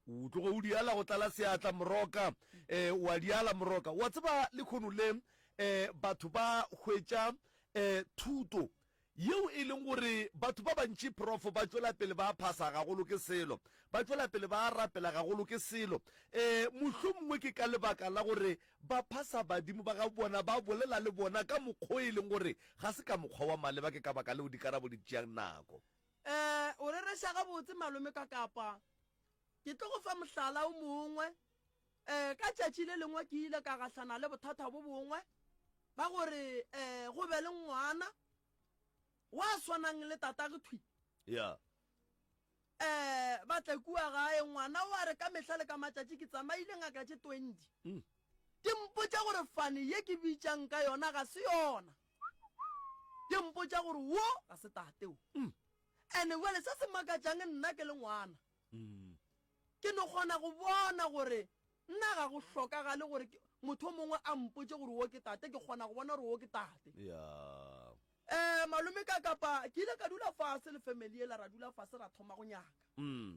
o tloge o diala go tlala seatla moroka, eh, wa diala moroka. Wa tseba lekhono le eh, batho ba hwetša eh, thuto yeo e leng gore batho ba bantši prof ba tšwela pele ba phasa gagolo ke selo, ba tšwela pele ba rapela gagolo ke selo. Um mohlomongwe ke ka lebaka la gore ba phasa badimo ba ga bona, ba bolela le bona ka mokgwa o e leng gore ga se ka mokgwa wa maleba, ke ka baka leo dikarabo di tšeang nako. Um o rereša gabotse malome ka kapa. Ke tlo go fa mohlala o mongwe. Um ka tšatši le lengwe ke ile ka gahlana le bothata bo bongwe ba gore um go be le ngwana wa swanang le tatagwe thwi. Ya. Um ba tle kua gae, ngwana o a re ka mehla le ka matšatši ke tsamaile ngaka tše 20. Mm. Di mpotša gore fane ye ke bitšang ka yona ga se yona. Di mpotša gore wo ga se tate wo. Mm. Ene bjale se se makatšang nna ke le ngwana. Mm. Ke no kgona go bona gore nna ga go hlokagale gore motho o mongwe a mpotše gore wo ke tate, ke kgona go bona gore wo ke tate. Yeah. Eh, malome ka kapa ke ile ka dula fase le family yela, ra dula fase ra thoma go nyaka. Mm.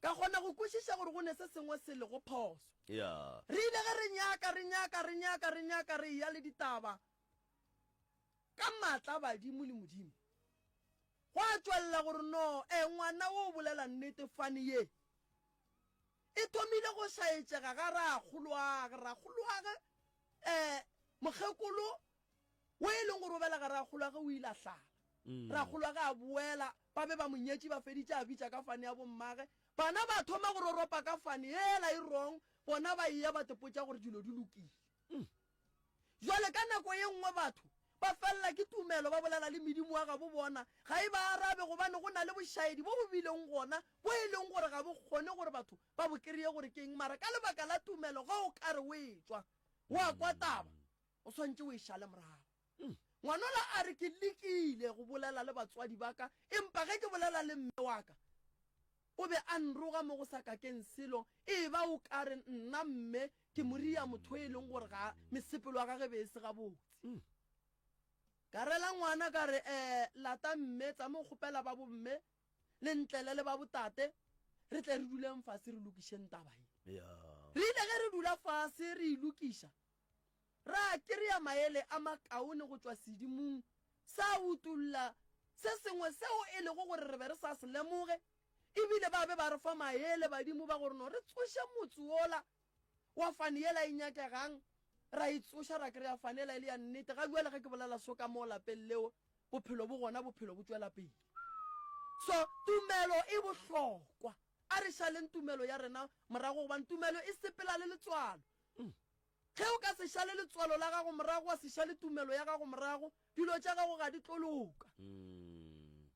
Ka kgona go kwešiša gore go ne se sengwe se lego phoso. Yeah. Re ile ge re nyaka, re nyaka, re nyaka, re nyaka, re eya le ditaba ka maatla a badimo le Modimo. Gwa tšwelela gore no, eh, ngwana wo o bolela nnete, fane ye e thomile go šaetšega ga rakgoloage, rakgoloage, eh, mokgekolo wo e leng gore o belega rakgoloage o ile a hlala. Rakgoloage a boela, ba be ba mo nyetše ba feditše, a bitša ka fane ya bommage. Bana ba thoma go roropa ka fane yela e wrong, bona ba eya ba tepotša gore dilo di lokile. Jwale ka nako ye nngwe batho ba felela ke tumelo ba bolela le medimo wa gabo bona, ga e ba arabe gobane go na le bošaedi bo bo bileng gona bo e leng gore ga bo kgone gore batho ba bo kereye gore ke eng mara ka lebaka la tumelo ge o ka re o etšwa wa kwa taba o swantše o e šale morago. Ngwanola a re ke lekile go bolela le batswadi ba ka empa ge ke bolela le mme wa ka O be a nroga mo go sa kakeng selo, e ba o ka re nna mme ke moria motho e leng gore ga mesepelo ya gage be e se gabotse. Ka rela ngwana ka re, Eh, lata mme, tsama o kgopela ba bomme le ntlele le ba botate, re tle re duleng fase re lokišeng taba ye. Re ile ge re dula fase re e lokiša, ra kry-a maele a makaone go tšwa sedimong sa utolla se sengwe seo e lego gore re be re sa se lemoge, e bile ba be ba re fa maele badimo ba gore no re tsoše motse wola wa fane yela e nyakegang, ra e tsoša ra kry-a fane yela e le ya nnete. Ga bjale ge ke bolela so ka moo lapeng leo, bophelo bo gona, bophelo bo tšwela pele. So tumelo e bohlokwa, a re šaleng tumelo ya rena morago gobane tumelo e sepela le letswalo. Ge o ka se šale letswalo la gago morago, wa se šale tumelo ya gago morago, dilo tša gago ga di tlo loka.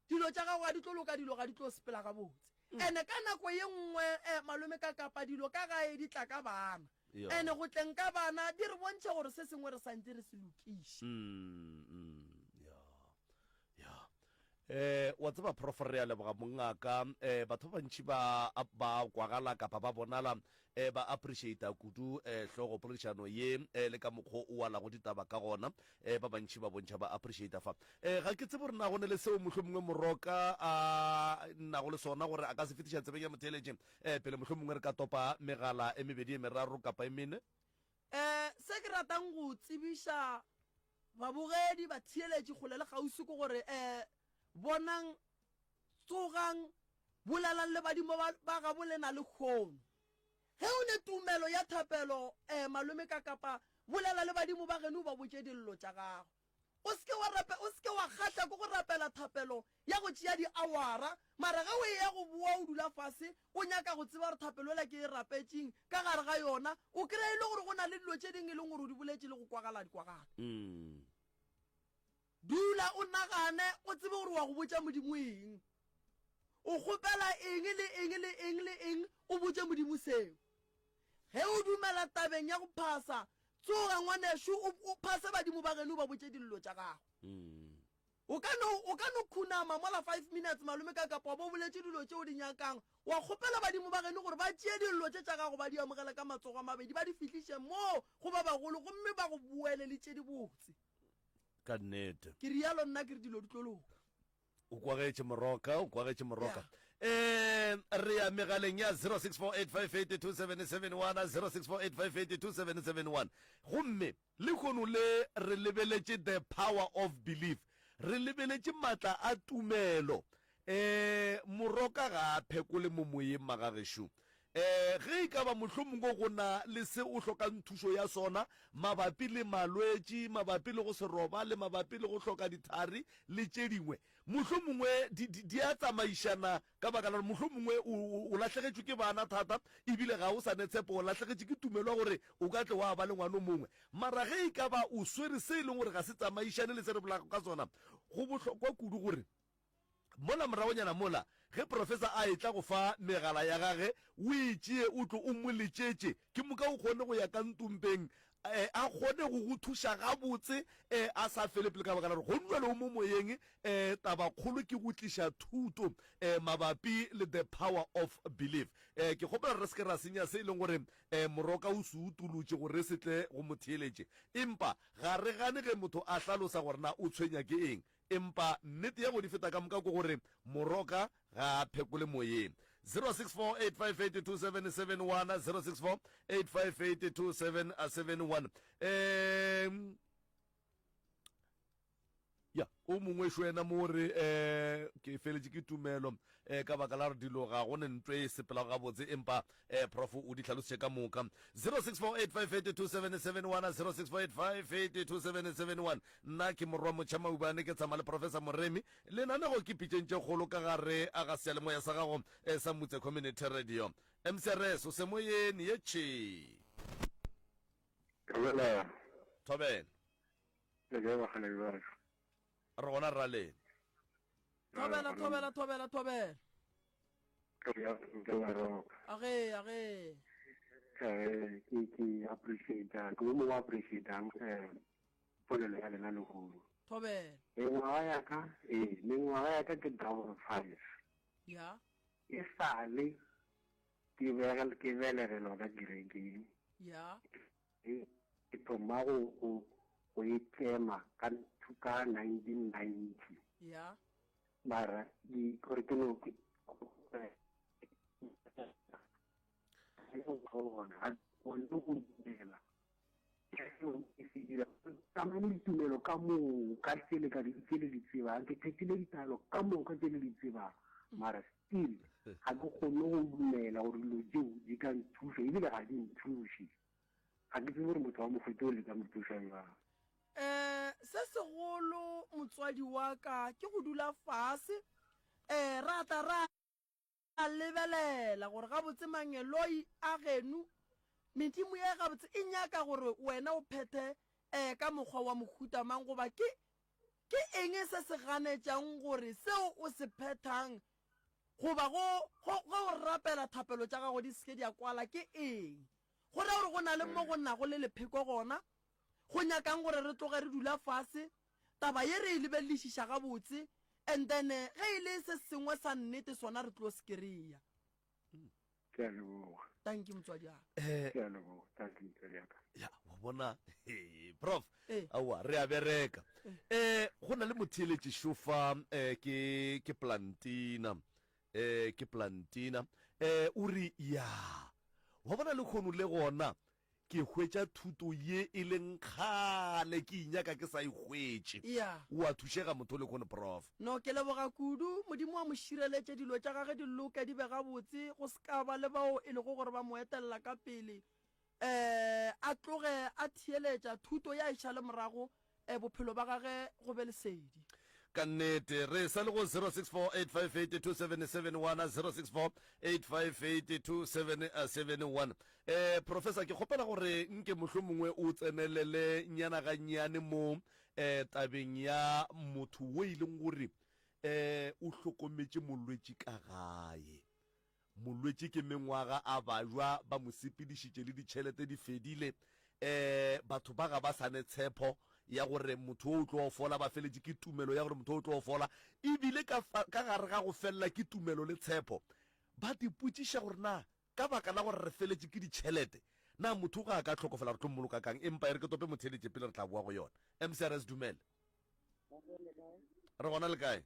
Dilo tša gago ga di tlo loka, dilo ga di tlo sepela gabotse. Ene ka nako ye nngwe, eh, malome ka kapa dilo ka gae di tla ka bana. Ene go tleng ka bana di re bontšha gore se sengwe re santse re se lokiše. Ya. Eh, wa tseba Prof re a leboga mongaka. Eh, batho ba bantši ba ba kwagala kapa ba bonala eh, ba appreciate kudu eh, hlogo poledišano ye eh, le ka mokgwa o alago ditaba ka gona. Eh, ba bantši ba bontšha ba appreciate fa. Eh, ga ke tsebe gore na go ne le seo mohlomongwe Moroka a nago le sona gore a ka se fetiša tsebeng ya motheeletši eh, pele mohlomongwe re ka topa megala e mebedi e meraro kapa e mene. Eh, se ke ratang go tsebiša Babogedi, batheeletši kgole le kgauswi ke gore, eh, bonang, tsogang, bolelang le badimo ba, ba gabo lena lehono. Ge o ne tumelo ya thapelo, eh, malome ka kapa, bolela le badimo ba geno o ba botše dillo tša gago. O se ke wa rape, o se ke wa kgahla ke go rapela thapelo ya go tšea diawara, mara ge o eya go boa o dula fase o nyaka go tseba gore thapelo yela ke e rapetšeng ka gare ga yona, o kry-a e le gore go na le dilo tše dingwe e leng gore o di boletše le go kwagala di kwagala. Dula o nagane o tsebe gore wa go botša Modimo eng. O kgopela eng le eng le eng le eng, o botše Modimo seo. Ge o dumela tabeng ya go phasa, tsoga ngwanešu o, o phase badimo ba geno o ba botše dillo tša gago. O ka no, o ka no khunama mola five minutes malome ka kapa wa bo boletše dilo tše o di nyakang, wa kgopela badimo ba geno gore ba tšee dillo tše tša gago ba di amogele ka matsogo a mabedi ba di fihliše moo go ba bagolo gomme ba go boele le tše dibotse. Ka nnete. Ke realo nna ke re dilo di tlo loka. O kwagetše moroka, o kwagetše moroka. Eh, re ya megaleng ya 0648582771, 0648582771. Gomme lehono le re lebeletše the power of belief. Re lebeletše matla a tumelo. Eh, moroka ga a phekole mo moyeng magagešo. Eh, ge e ka ba mohlomongwe go na le se o hlokang thušo ya sona mabapi le malwetši, mabapi le go se robale, mabapi le go hloka dithari le tše dingwe, mohlomongwe di, di, di a tsamaišana ka baka la gore mohlomongwe o, o, o lahlegetšwe ke bana thata ebile ga o sa ne tshepo, o lahlegetše ke tumelo ya gore o ka tle wa ba le ngwana o mongwe. Mara ge e ka ba o swere se e leng gore ga se tsamaišane le se re bolelago ka sona, go bohlokwa kudu gore Mola moragonyana mola, ge profesa a etla go fa megala ya gage, o e tšee o tlo o mo letšetše, ke moka o kgone go ya ka ntompeng, e, a kgone go go thuša gabotse, e, a sa fele pelo ka baka la gore gone bjale o mo moyeng, e, tabakgolo ke go tliša thuto, e, mabapi le the power of belief. E, ke kgopela gore re se ke ra senya se e leng gore, e, Moroka o se utolotše gore re se tle go mo theeletše. Empa ga re gane ge motho a hlalosa gore na o tshwenya ke eng. Empa nnete ya go di feta ka moka ke gore Moroka ga a phekole moyeng. 0648582771 0648582771 um. Ya, o mongwe šo yena mo o re, eh, ke feletše ke tumelo, eh, ka baka la gore dilo ga go ne ntwe e sepelago gabotse, empa, eh, Prof o di hlalositše ka moka. 0648582771, 0648582771. Nna ke Morwa Motšha Maubane, ke tshama le Professor Moremi. Lenanego ke Pitšeng tše Kgolo ka gare ga seyalemoya sa gago, eh, sa Mutse Community Radio. MCRS, o semoyeni, ye tšhee. Thobela. Thobela. Le kae bakgalabje ba gešo? Re gona rra lena. Thobela, thobela, thobela, thobela. Age, age. Eh, ke ke appreciate ke mo mo appreciate-ang eh polelo ya lena lehono. Thobela. Mengwaga ya ka, ee, mengwaga ya ka ke double five. Ya. E sale ke bege ke belegelwa ka kerekeng. Ya. Ke thoma go, go, go e tlema ka, ka 1990. Ya. Mara, di, gore ke no, ke, gona, ga ke kgone go dumela. Tsamane ditumelo ka moka tše le ka di, tše le di tsebang. Ke phethile ditaelo ka moka tše le di tsebang. Mara still, ga ke kgone go dumela gore dilo tšeo di ka nthuša, ebile ga di nthuše. Ga ke tsebe gore motho wa mohuta o le ka mo thuša bjang. Um se segolo motswadi wa ka ke go dula fase um ra tla ra lebelela gore gabotse mangeloi a geno medimo ye gabotse e nyaka gore wena o phethe um ka mokgwa wa mohuta mang goba ke ke eng se se ganetšang gore seo o se phethang goba go go ge o rapela thapelo tša gago di se ke di a kwala ke eng? Go ra gore go na le mo go nago le lepheko gona, go nyakang gore re tloge re dula fase, taba ye re e lebeledišiša gabotse, and then ge e le se sengwe sa nnete sona re tlo se kry-a. Ke a leboga. Tanki motswadi wa ka. Eh, Ke a leboga. Tanki motswadi wa ka. Ya, wa bona, hey, prof, Eh. aowa, re a bereka. Eh, go na le motheeletši šofa, eh, ke, ke Plantina. Eh, ke Plantina. Eh, o re, ya, wa bona lehono le gona, ke hwetša thuto ye e leng kgale ke e nyaka ke sa e hwetše. Ya. O a thušega motho lehono, prof. No, ke leboga kudu. Modimo a mo šireletše, dilo tša gage di loke, di be gabotse, go se ka ba le bao e lego gore ba mo etelela ka pele. Um a tloge a theeletša thuto ya e šale morago, um bophelo ba gage go be lesedi. Ka nnete, re sa le go 0648582771, 0648582771. Eh, Professor, ke kgopela gore nke mohlomongwe o tsenelele nyana gannyane mo eh, tabeng ya motho wo e leng gore eh, o hlokometše molwetši ka gae. Molwetši ke mengwaga a bajwa, ba mo sepedišitše le ditšhelete di fedile. Um batho ba ga ba sa ne tshepo ya gore motho o o tlo fola, ba feletše ke tumelo ya gore motho o tlo fola. E bile ka, ka gare ga go felela ke tumelo le tshepo, ba dipotšiša gore na ka baka la gore re feletše ke ditšhelete, na motho ga a ka hlokofala re tlo mmoloka kang? Empa e re ke tope motheeletše pele re tla boa go yona. MCRS dumele. Re gona le kae?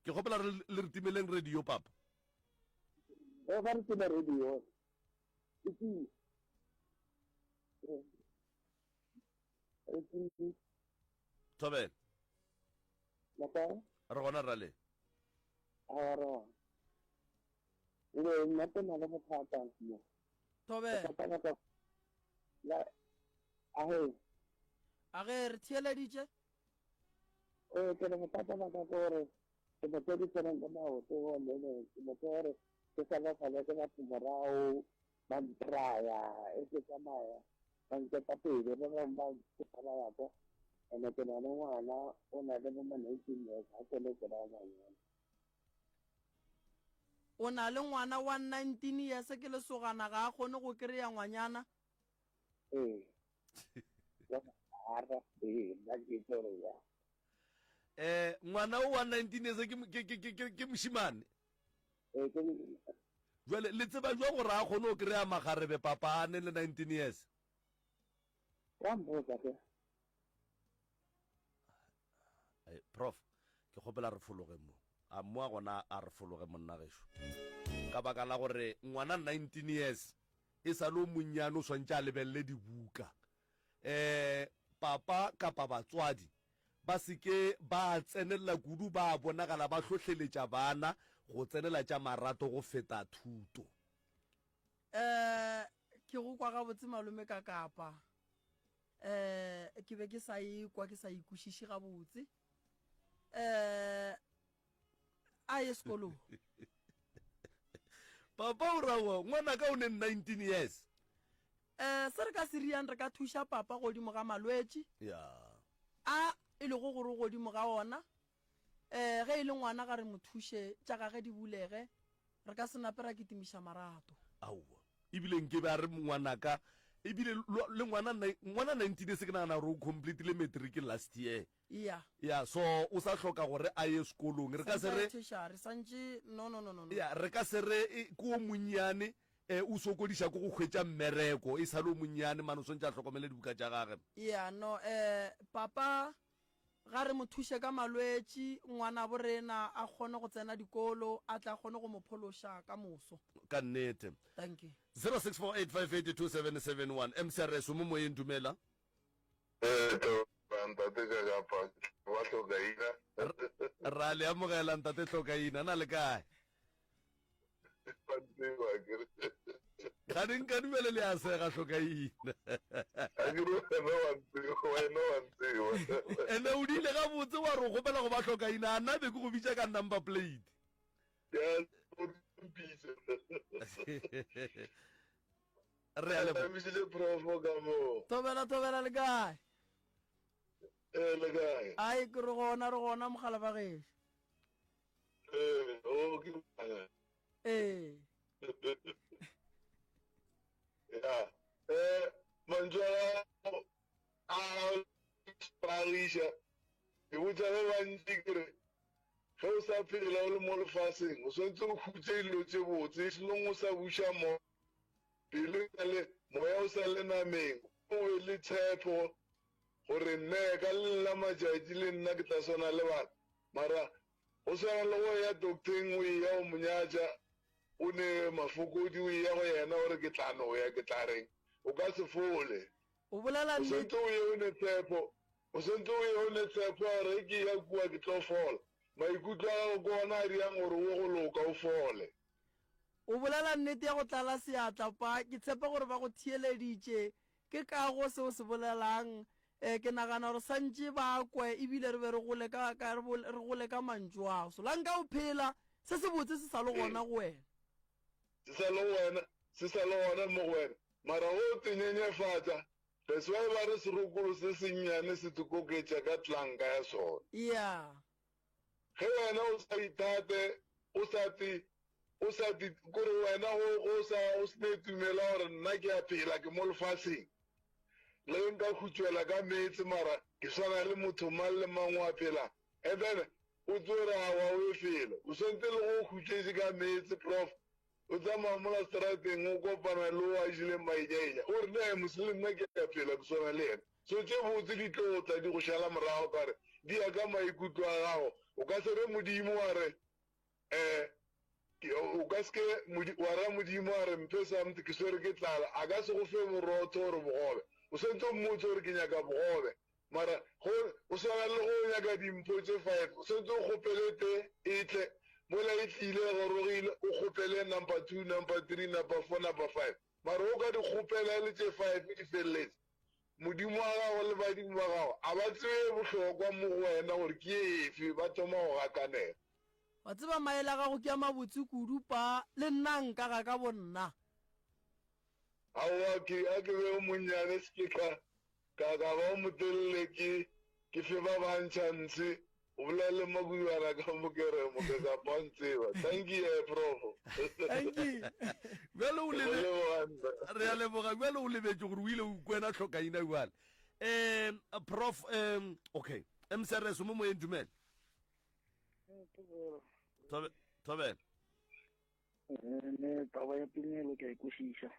Ke kgopela re le re timeleng radio papa. E ba re tima radio. E timi. E timi. Thobela. Lapa. Re gona rale. A re. Le nna ke na le bothata mo. Thobela. Bothata la a he. A ge re theeleditše. Ee, ke re bothata ba ka ke gore ke motho o di tshwereng ka maoto gomme ke motho wa gore ke sala sala ke batho morago ba ntraya e ke tsamaya ba nketa pele ba bangwe ba ntshwara ya ka and-e ke na le ngwana o na le bo ma 19 years ga kgone go kry-a ngwanyana. O na le ngwana wa 19 years ke lesogana ga a kgone go kry-a ngwanyana? Ee. Eh, ngwana o wa 19 years ke ke ke ke ke mošimane. Eh, ke Jwale le tseba jwang gore a kgone go kry-a magarebe papa a ne le 19 years? Wa mpotsa ke. Eh, prof, ke kgopela re fologe mo. A mo a gona a re fologe monna gešo. Ka baka la gore ngwana 19 years e sa le o monnyane o swantše a lebelele dibuka. Um papa kapa batswadi. ba se ke ba tsenelela kudu, ba bonagala ba hlohleletša bana go tsenela tša marato go feta thuto. Eh, ke go kwa gabotse malome ka kapa. Eh, ke be ke sa e kwa ke sa e kwešiše gabotse. Eh, a ye sekolong. Papa o ra ngwanaka o ne 19 years. Eh, se re ka se riang re ka thuša papa godimo ga malwetši Ya. a e lego gore o godimo ga ona. Eh, ge e le ngwana ga re mo thuše tša gage di bulege, re ka se nape ra kitimiša marato. Aowa. Ebile nkebe a re ngwanaka, ebile le ngwana ngwana 19 years ke nagana gore o completile matric last year. Ya. Ya, so o sa hloka gore a ye sekolong. Re ka se Santše a ye re. tertiary, santše, no, no, no, no, no. Ya, re ka se re e, ke o monnyane, e, o sokodiša ke go hwetša mmereko, e sa le o monnyane, mane o swantše a hlokomele dibuka tša gage. Ya, no, eh, papa ga re mo thuše ka malwetši, ngwanabo rena a kgone go tsena dikolo, a tle a kgone go mo phološa ka moso. Ka nnete. Thank you. 0648582771 MCRS o mo moyeng dumela. Ee, thobela ntate Kakapa, wa Hlokaina. Ra le amogela ntate Hlokaina, na le kae? Ba ntseba akere. Gane nka dumele le a sega Hlokaina. Akere wena wa ntseba, wena wa ntseba. Ene o dile gabotse wa re o kgopela go ba Hlokaina, a nna be ke go bitša ka number plate. Ya, o mpitse. Re a leboga. Thabisile profo ka mo. Thobela thobela le kae? Ee le kae? Ai ke re gona re gona mogala ba gešo. Ee, o ke mang? Ee. Ya, eh mantšu a gago a hlagiša. Ke botša ba bantši ke re ge o sa phela o le mo lefaseng o swanetše o hutše dilo tše botse e selong o sa buša mo Pelo e sa le, moya o sa le nameng, o be le tshepo gore nne ka le leng la matšatši le nna ke tla swana le bana. Mara go swana le go ya docteng o eya o mo nyatša, o ne mafokodi o eya go yena o re ke tla no ya ke tla reng, o ka se fole. O bolela O nnete. swantse o ye o ne tshepo, o swantse o ye o ne tshepo ya gore ge ke eya kua ke tlo fola. Maikutlo a gago ke ona a dirang gore o go loka o fole. O bolela nnete ya go tlala seatla, pa. Ke tshepa gore ba go theeleditše. Ke kago se o se bolelang. E, ke nagana gore santše ba kwe ebile re be re gole ka, ka, re, re gole ka mantšu ao. Solanka o phela, se sebotse se sa le gona go wena. Se sa le go wena, se sa le gona mo go wena. Mara ge o tenyenyefatša, that's why ba re serokolo se sennyane se tsekoketša ka tlanka ya sona. Yeah. Ge wena o sa ithate, o sa te, o sa te, kore wena go, go sa, o se ne tumelo ya gore nna ke a phela, ke mo lefaseng. Le ge nka hutšwela ka meetse, mara ke swana le motho mang le mang wa phela. And then, o tlo re awa o ye felo. O swantse le go hutšetše ka meetse, prof. O tsamaya mola seterateng o kopana le o a jeleng maenyaenya, o re, Nee, mose le nna ke a phela, ke swana le yena. So tše botse di tlo tla di go šala morago ka gore di ya ka maikutlo a gago. O ka se re Modimo wa re, Eh, ke, o ka se ke wa ra Modimo wa re, Mphe something, ke swere ke tlala. A ka se go fe borotho or bogobe. O swantse o mmotse gore ke nyaka bogobe. Mara go, o swana le go nyaka dimpho tše five, o swantse o kgopele tee e tle, mola e tlile e gorogile, o kgopele number two, number three, number four, number five. Mara o ka di kgopela e le tše five di feleletše, Modimo wa gago le badimo ba gago a ba tsebe ye bohlokwa mo go wena gore ke efe, ba thoma go gakanega. Wa tseba maele a gago ke a mabotse kudu pa, le nna nka ga ka bonna. Aowa, ke, a ke be o monnyane se ke ka, ka, ka ba o motelele, ke, ke fe ba bang tšhanse, o bolela le Makubjana ka mo ke re, Mokekapa wa ntseba. Thank you, eh, Prof. Thank you. Bjale o Ke go lebe, leboga nna. re a leboga, bjale o lebetše gore o ile o ikwena tlhokaina bjale. Um, Prof, um, okay, MCRS o mo moyeng, dumela. Thobe, thobela. Ne taba ya tumelo ke a e kwešiša.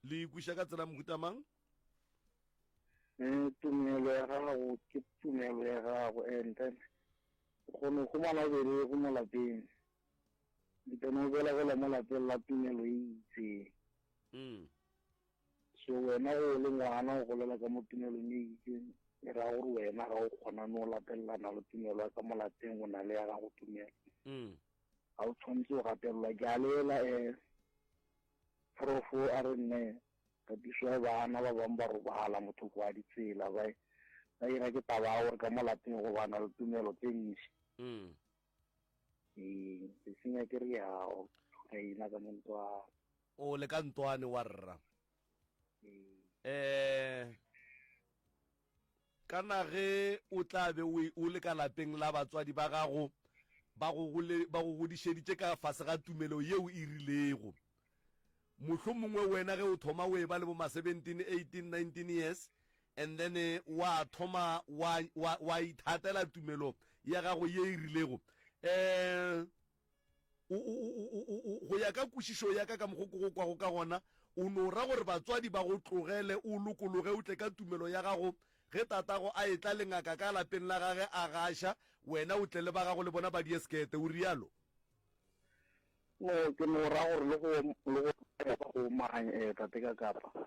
Le e kweša ka tsela mohuta mang? Eh, tumelo ya gago ke tumelo ya gago and then o kgona go humana o belego mo lapeng and then o belegela mo lapeng la tumelo e itseng. Mm. So wena go le ngwana o golela ka mo tumelong e itseng. E ra gore wena ga o kgona no latelelana le tumelo ya ka mo lapeng, o na le ya gago tumelo. Mm. Ga o tshwanetse go gatelelwa. Ke a lela um Prof a re nne katiso ya bana ba bangwe ba robala motho kwa ditsela ba ba ira ke taba ya gore ka mo lapeng go bana le tumelo tse ntši. Mm. Ee, se senya ke re ya o ina ka montwana. O le ka ntwane wa rra. Ee. Eh kana ge o tla be o o le ka lapeng la batswadi ba gago ba go gole ba go godišeditše ka fase ga tumelo yeo e rilego. Mohlomongwe wena ge o thoma o eba le bo ma 17, 18, 19 years and then eh, wa thoma wa wa wa ithatela tumelo ya gago ye e rilego. Eh O, o, o, o, o, o, go ya ka kwešišo ya ka ka mokgo ke go kwago ka gona, o no ra gore batswadi ba go tlogele o lokologe o tle ka tumelo ya gago. Ge tatago a etla le ngaka ka lapeng la gage a gaša, wena o tle le ba gago le bona ba die sekete, o realo. No, ke no ra gore le go, le go ba go omanya, eh, tate ka kapa.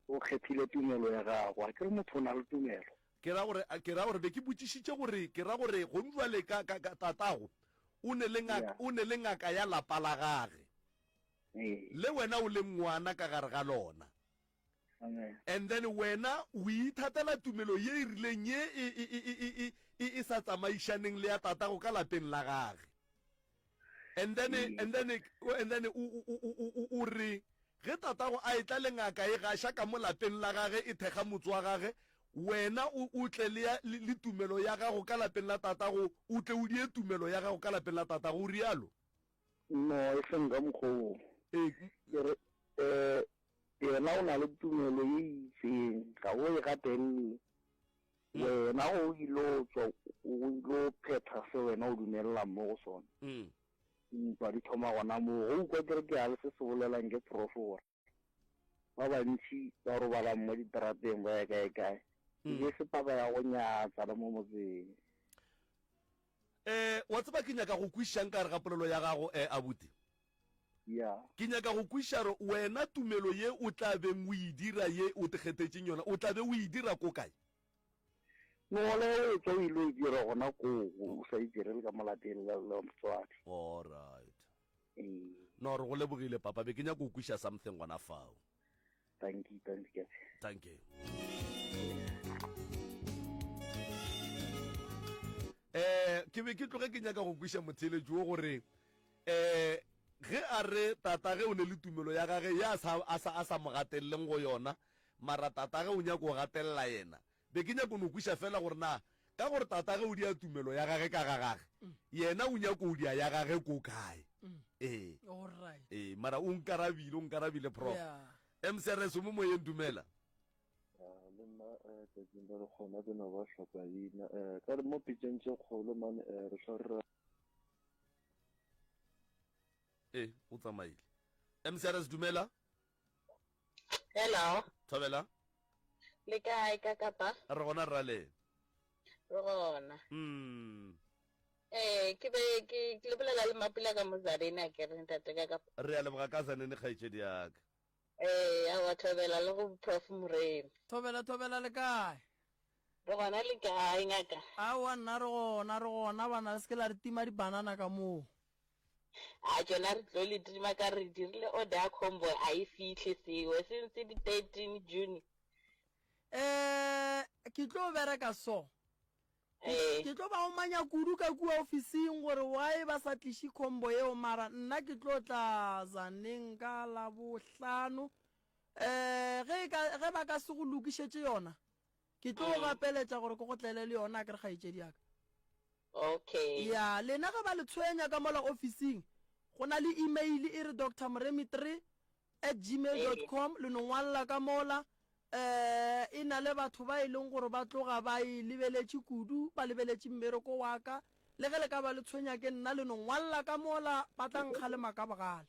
O kgethile tumelo ya gago. A ke re motho o na le tumelo. Ke ra gore, ke ra gore be ke botšišitše gore, ke ra gore gong jwale ka, ka, ka tatago o ne le ngaka, o ne le ngaka ya lapa la gage. Le wena o le ngwana ka gare ga lona. And then wena o ithatela tumelo ye e rileng ye e, e, e, e, e, e, e sa tsamaišaneng le ya tatago ka lapeng la gage. And then, and then, and then o, o, o, o, o, o re ge tatago a etla le ngaka e gaša ka mo lapeng la gage e thekga motse wa gage, wena o, o tle le, ya, le, le tumelo ya gago ka lapeng la tatago, o tle o die tumelo ya gago ka lapeng la tatago, o realo? No, e seng ka mokgwa woo. Ee. Ke re, eh, yena o na le tumelo ye e itseng, ga o e gatelele. Wena o ilo tšwa o ilo phetha se wena o dumelelang mo go sona. Dintwa di thoma gona moo. Go ukwa ke re ke a le se se bolelang ke prof gore ba bantši ba robalang mo diterateng ba ya kae kae. E be se taba ya go nyatsa le mo motseng. Eh, wa tseba ke nyaka go kwišang ka gare ga polelo ya gago, eh, abuti? Ya. Ke nyaka go kwiša gore wena tumelo ye o tla beng o e dira ye o te kgethetšeng yona, o tla be o e dira ko kae? No, le ge o etšwa o ile o e dira gona koo, o sa e direle ka mo lapeng la, la motswadi. Alright. Ee. No, re go lebogile papa, be ke nyaka go kwiša something gona fao. Thank you, thank you. Thank you. Eh, ke be ke tloge ke nyaka go kwiša motheeletši wo gore eh ge a re tata ge o ne le tumelo ya gage ya sa a sa a sa mo gateleleng go yona mara tata ge o nyaka go gatelela yena be ke nyaka no kwiša fela gore na ka gore tata ge o dia tumelo ya gage ka ga gage yena o nyaka o dia ya gage ko kae ee Alright. ee mara o nkarabile o nkarabile prof Yeah. mcrs o mo moyeng dumela Ya, le nna eh, tšatšing la lekgona ke no ba hlokaina um ka re mo pitšeng tše kgolo mane um re hlwa re ee o tsamaile mcrs dumela Hello. Thobela. Le kae ka kapa? Re gona rale. Re gona. Mm. Eh, ke be ke ke le bolela le Mapula ka mo Zanene a ke re ntate ka kapa. Re a leboga ka Zanene kgaetšedi ya ka. Eh, aowa thobela le go Prof Moremi. Thobela thobela le kae? Re gona le kae ngaka? Aowa nna re gona re gona bana le se ke la re tima dibanana ka moo. A tšona re tlo le tima ka re dirile order ya combo a e fihle sewe since di 13 June. Eh ke tlo bereka so. Eh. Ke tlo ba omanya kudu ka kua ofising gore why ba sa tliše combo yeo mara nna ke tlo tla Zaneng ka Labohlano. Eh ge e ka ge ba ka se go lokišetše yona Ke tlo go gapeletša gore ke go tlele le yona, akere kgaetšedi ya ka? Okay. Ya, lena ge ba le tshwenya ka mola ofising, go na le email e re Doctor Moremi 3 at gmail dot com, le no ngwalla ka mola. Eh, e na le batho ba e leng gore ba tloga ba e lebeletše kudu, ba lebeletše mmereko wa ka. Le ge le ka ba le tshwenya ke nna, le no ngwalla ka mola, ba tla nkgalema ka bogale.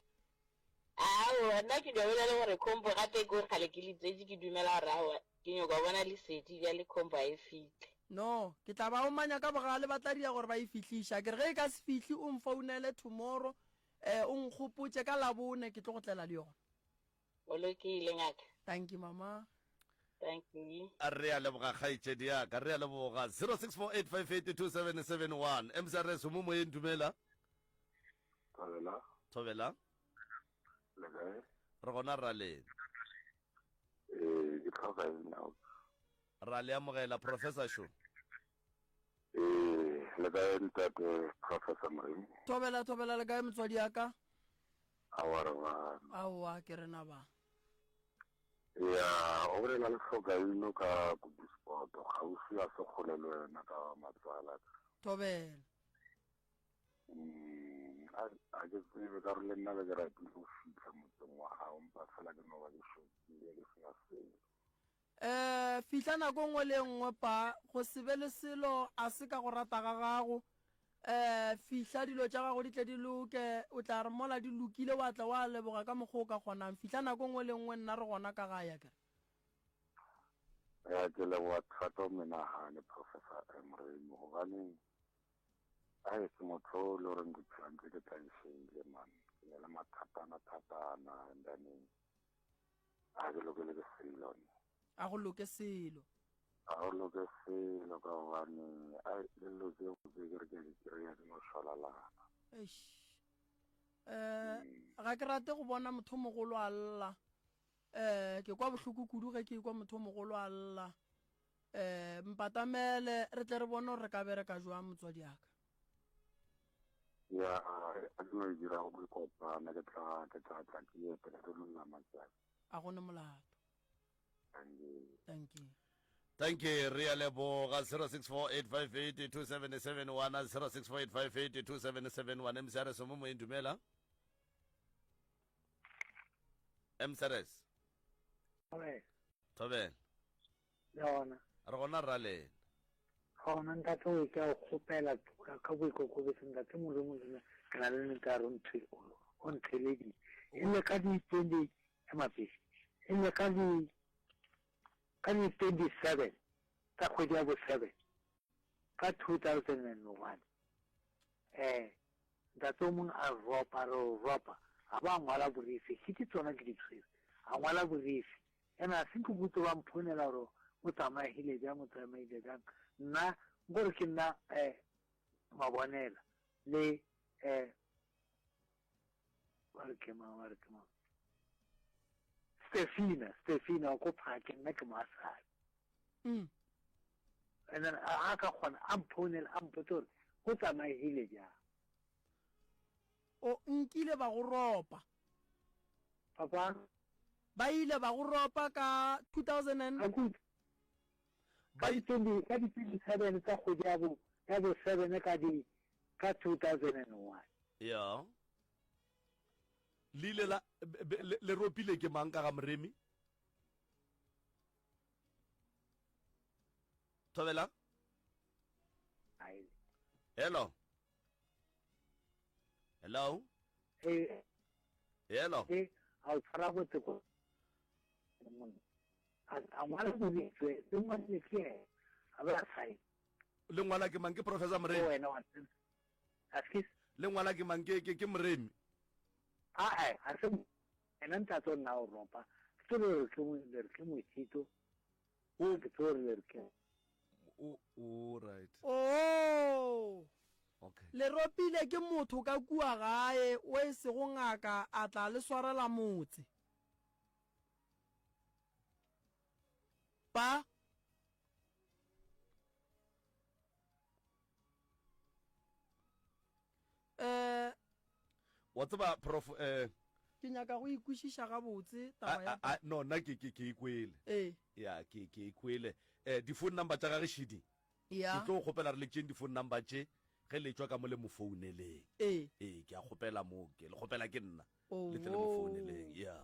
Aowa, nna ke no bolela gore combo gape ke gore kgale ke letsetše ke dumela gore aowa ke nyoko bona lesedi bjale combo ga e fihle. No, ke tla ba omanya ka bogale ba tla dira gore ba e fihliše. Ke re ge e ka se fihle o nfounele tomorrow eh o nkgopotše ka Labone ke tlo go tlela le yona. Go lokile ngaka. Dankie mama. Thank you. A re a leboga kgaetšedi ya ka, re a leboga. 0648582771 MCRS o mo moyeng dumela. Thobela. Thobela. Le kae? Re gona ra lena. Eh, ke tlhoka eng now? Ra le amogela Professor Sho. Eh, le kae ntate Professor Moremi? Thobela thobela le kae motswadi ya ka? Aowa re bana. Aowa ke rena ba. Ya, o bolela le Tlhokaino ka Kodusport, kgauswi a se kgole le wena ka matswala. Thobela. Mm, a a ke tsebe ka gore le nna be ke ratile go fitlha motseng wa gago mpa fela ke no ba ke šokile ke sena selo. Eh, fihla nako nngwe le nngwe pa, go se be le selo a se ka go rata ga gago. Eh, fihla dilo tša gago di tle di loke, o tla re mola di lokile wa tla wa leboga ka mokgwa o ka kgonang. Fihla nako nngwe le nngwe nna re gona ka gae akere. Ya, ke leboga thata o menagane Professor Moremi gobane ai ke motho o le goreng ke phela ntse ke tlaišegile man, ke na le mathatana-thatana and then ga ke lokele ke selo ne. A go loke selo. Ga go loke selo ka gobane ai le dilo tse botse ke re ke a di kry-a di no šwalalana. Eish. Eh, ga ke rate go bona motho mogolo a lla. Eh, ke kwa bohloko kudu ge ke kwa motho mogolo a lla. Eh, mpatamele re tle re bone gore re ka bereka jwang motswadi aka. Ya, a ke no e dira go kopana ke tla ke tla tla ke ete ke tlo nna matsatsi. A go ne molato. Thank you. Thank you. Thank you, re a leboga 0648582771 0648582771 MCRS mo moyeng dumela. MCRS. Thobela. Thobela. Le gona. Re gona rra lena. Gona ntate o ke a o kgopela ka boikokobetso ntate Modimo le ke na le nnete ya re o ntheleditše. E le ka di 20 ema pele. E le ka di ka di 27 tsa kgwedi ya bo 7 ka 2001 eh ntate o mongwe a ropa re o ropa a ba ngwala borifi ke tsona ke di tshwere a ngwala borifi Ene a se ke botse ba mphounela gore o tsamaegile bjang, o tsamaile bjang. Nna nkore ke nna um Mabonela le um ba re ke mang, ba re ke mang, Stefina, Stefina wa ko Phake, nna ke Moasabe. Mm. And then a ka kgona a mphounela a mpotse gore go tsamaegile bjang. O nkile ba go ropa. Papa. Ba ile ba go ropa ka 2000 and. Ka di 20, ka di 27 tsa kgwedi ya bo, ya bo 7 ka di, ka 2001. Ya. Le ile la, le, le ropile ke mang ka ga Moremi? Thobela? Hello. Hello. Hey. Hello. Hey, a o tshwara botse ko a ngwala boletswe le ngwadile ke ena a ba sign le ngwala ke mang ke professor Moremi wena wa Excuse le ngwala ke mang ke ke ke Moremi a a a se ena ntate o nna o ropa ke le re ke mo le re ke mothito o ke tlo re le re ke o o right Oh. Okay. Le ropile ke motho ka kua gae o e sego ngaka a tla le swarela motse. Pa. Eh. Wa tseba prof eh Ke nyaka go ikwešiša gabotse taba ya. A, a, no nna ke ke ke ikwele. Ee. Ya ke ke ikwele. Eh di phone number tša gage šidi. Ya. Ke tlo kgopela re le tšeng di phone number tše ge le tšwa ka mo le mo founeleng. Ee. Ee, ke a kgopela mo ke le kgopela ke nna. Oh. Le tle le mo founeleng. Ya.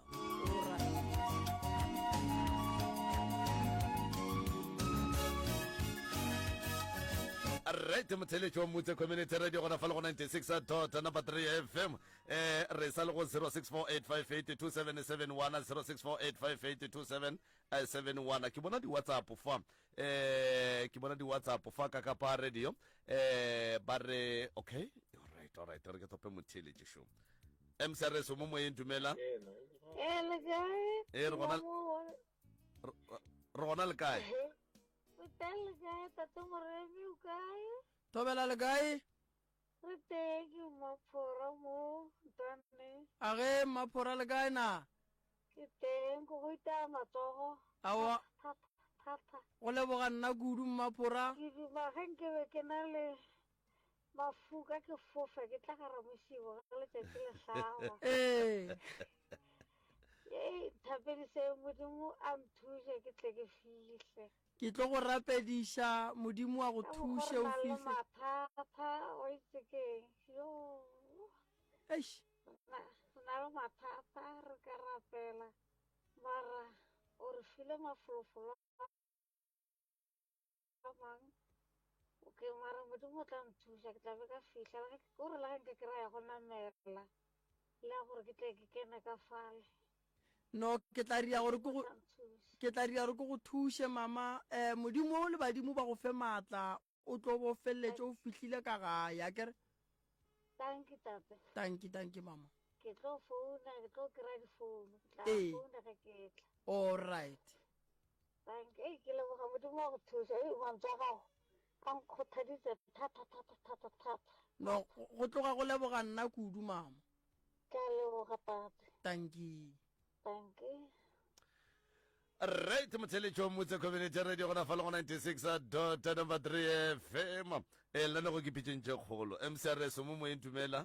Right motheletši wa Mutse Community Radio gona fa le go 96 dot number 3 FM eh re sa le go 0648582771 0648582771 ke bona di WhatsApp fa eh ke bona di WhatsApp fa ka kapa radio eh ba re okay all right all right re ke thope motheletši šo MCRS mo moyeng dumela Eh, le kae? Eh, re gona- Re gona le kae? Re teng le kae tate Moremi o kae? Thobela le kae? Re teng ke Mmaphora mo Ntwane. A ge Mmaphora le kae na? Ke teng ko go itaya matsogo. Aowa. Thata thata. Go leboga nna kudu Mmaphora. Ke duma ge nke be ke na le mafuka ke fofe ke tla ga Ramošibo ge letšatši le hlaba. Ee. Ee, nthapediseng Modimo a nthuše ke tle ke fihle. Ke tlo go rapediša Modimo a go Ka mokgwa thuše re o nang le fihle. mathata o itse keng yo. Eish. Re na le mathata re ka rapela mara o re file mafolofolo a mang okay mara modimo o tla nthuša ke tla be ka fihla le ge o re le ge nka kry-a go namela le ya gore ke tle ke kene ka fale No, ke tla ria gore ke go tla nthuša ke tla ria gore ke go thuše mama. Eh Modimo le badimo ba go fe maatla o tlo bo feleletše o fihlile ka gae akere. Tanki tate. Tanki tanki mama. Ke tlo founa, ke tlo kry-a difounu. Ke tla Ee. founa ge ke tla. All right. Tanki, ei ke leboga Modimo wa go thuša. Ei mantswe a gago a nkgothaditse thata thata thata thata. No, go tloga go leboga nna kudu mama. Ke a leboga tate. Tanki. Tanki. Right, motheletšo motse community radio gona fa le go 96 dot number 3 fm e lena go ke pitšeng tše kgolo mcrs mo moyeng dumela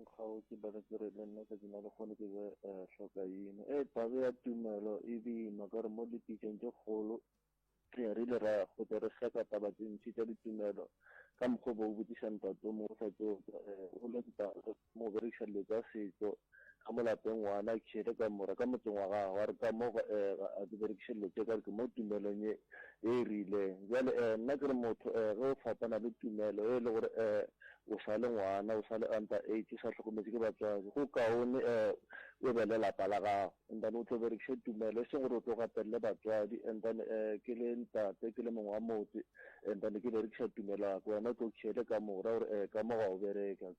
nkgao ke bana ke re le nna tsatsi la lekgono ke be eh, hlokaina e tabe ya tumelo e boima ka gore mo dipitšeng tše kgolo Ee, re ile ra kgotsa re hleka taba tše ntši tša ditumelo ka mokgwa o bo o botšiša ntate o mongwe o sa tšo tšwa um o le ntate mo o berekiša dilo tša setšo ka mo lapeng ngwana a khele ka mora ka motseng wa gagwe a re ka mo um ga ke berekiše dilo tše ka re ke mo tumelong ye e rileng bjale um nna ke re motho um ge o fapana le tumelo e le gore um o sa le ngwana o sa le under age o sa hlokometše ke batswadi go kaone um o be le lapa la gago. And then o tlo berekiše tumelo, e seng gore o tlo gatelele batswadi, and then eh, ke le ntate, ke le mongwe wa motse, and then ke berekiša tumelo ya ka, wena o tlo khiele ka mora gore eh, ka mo ga o bereka.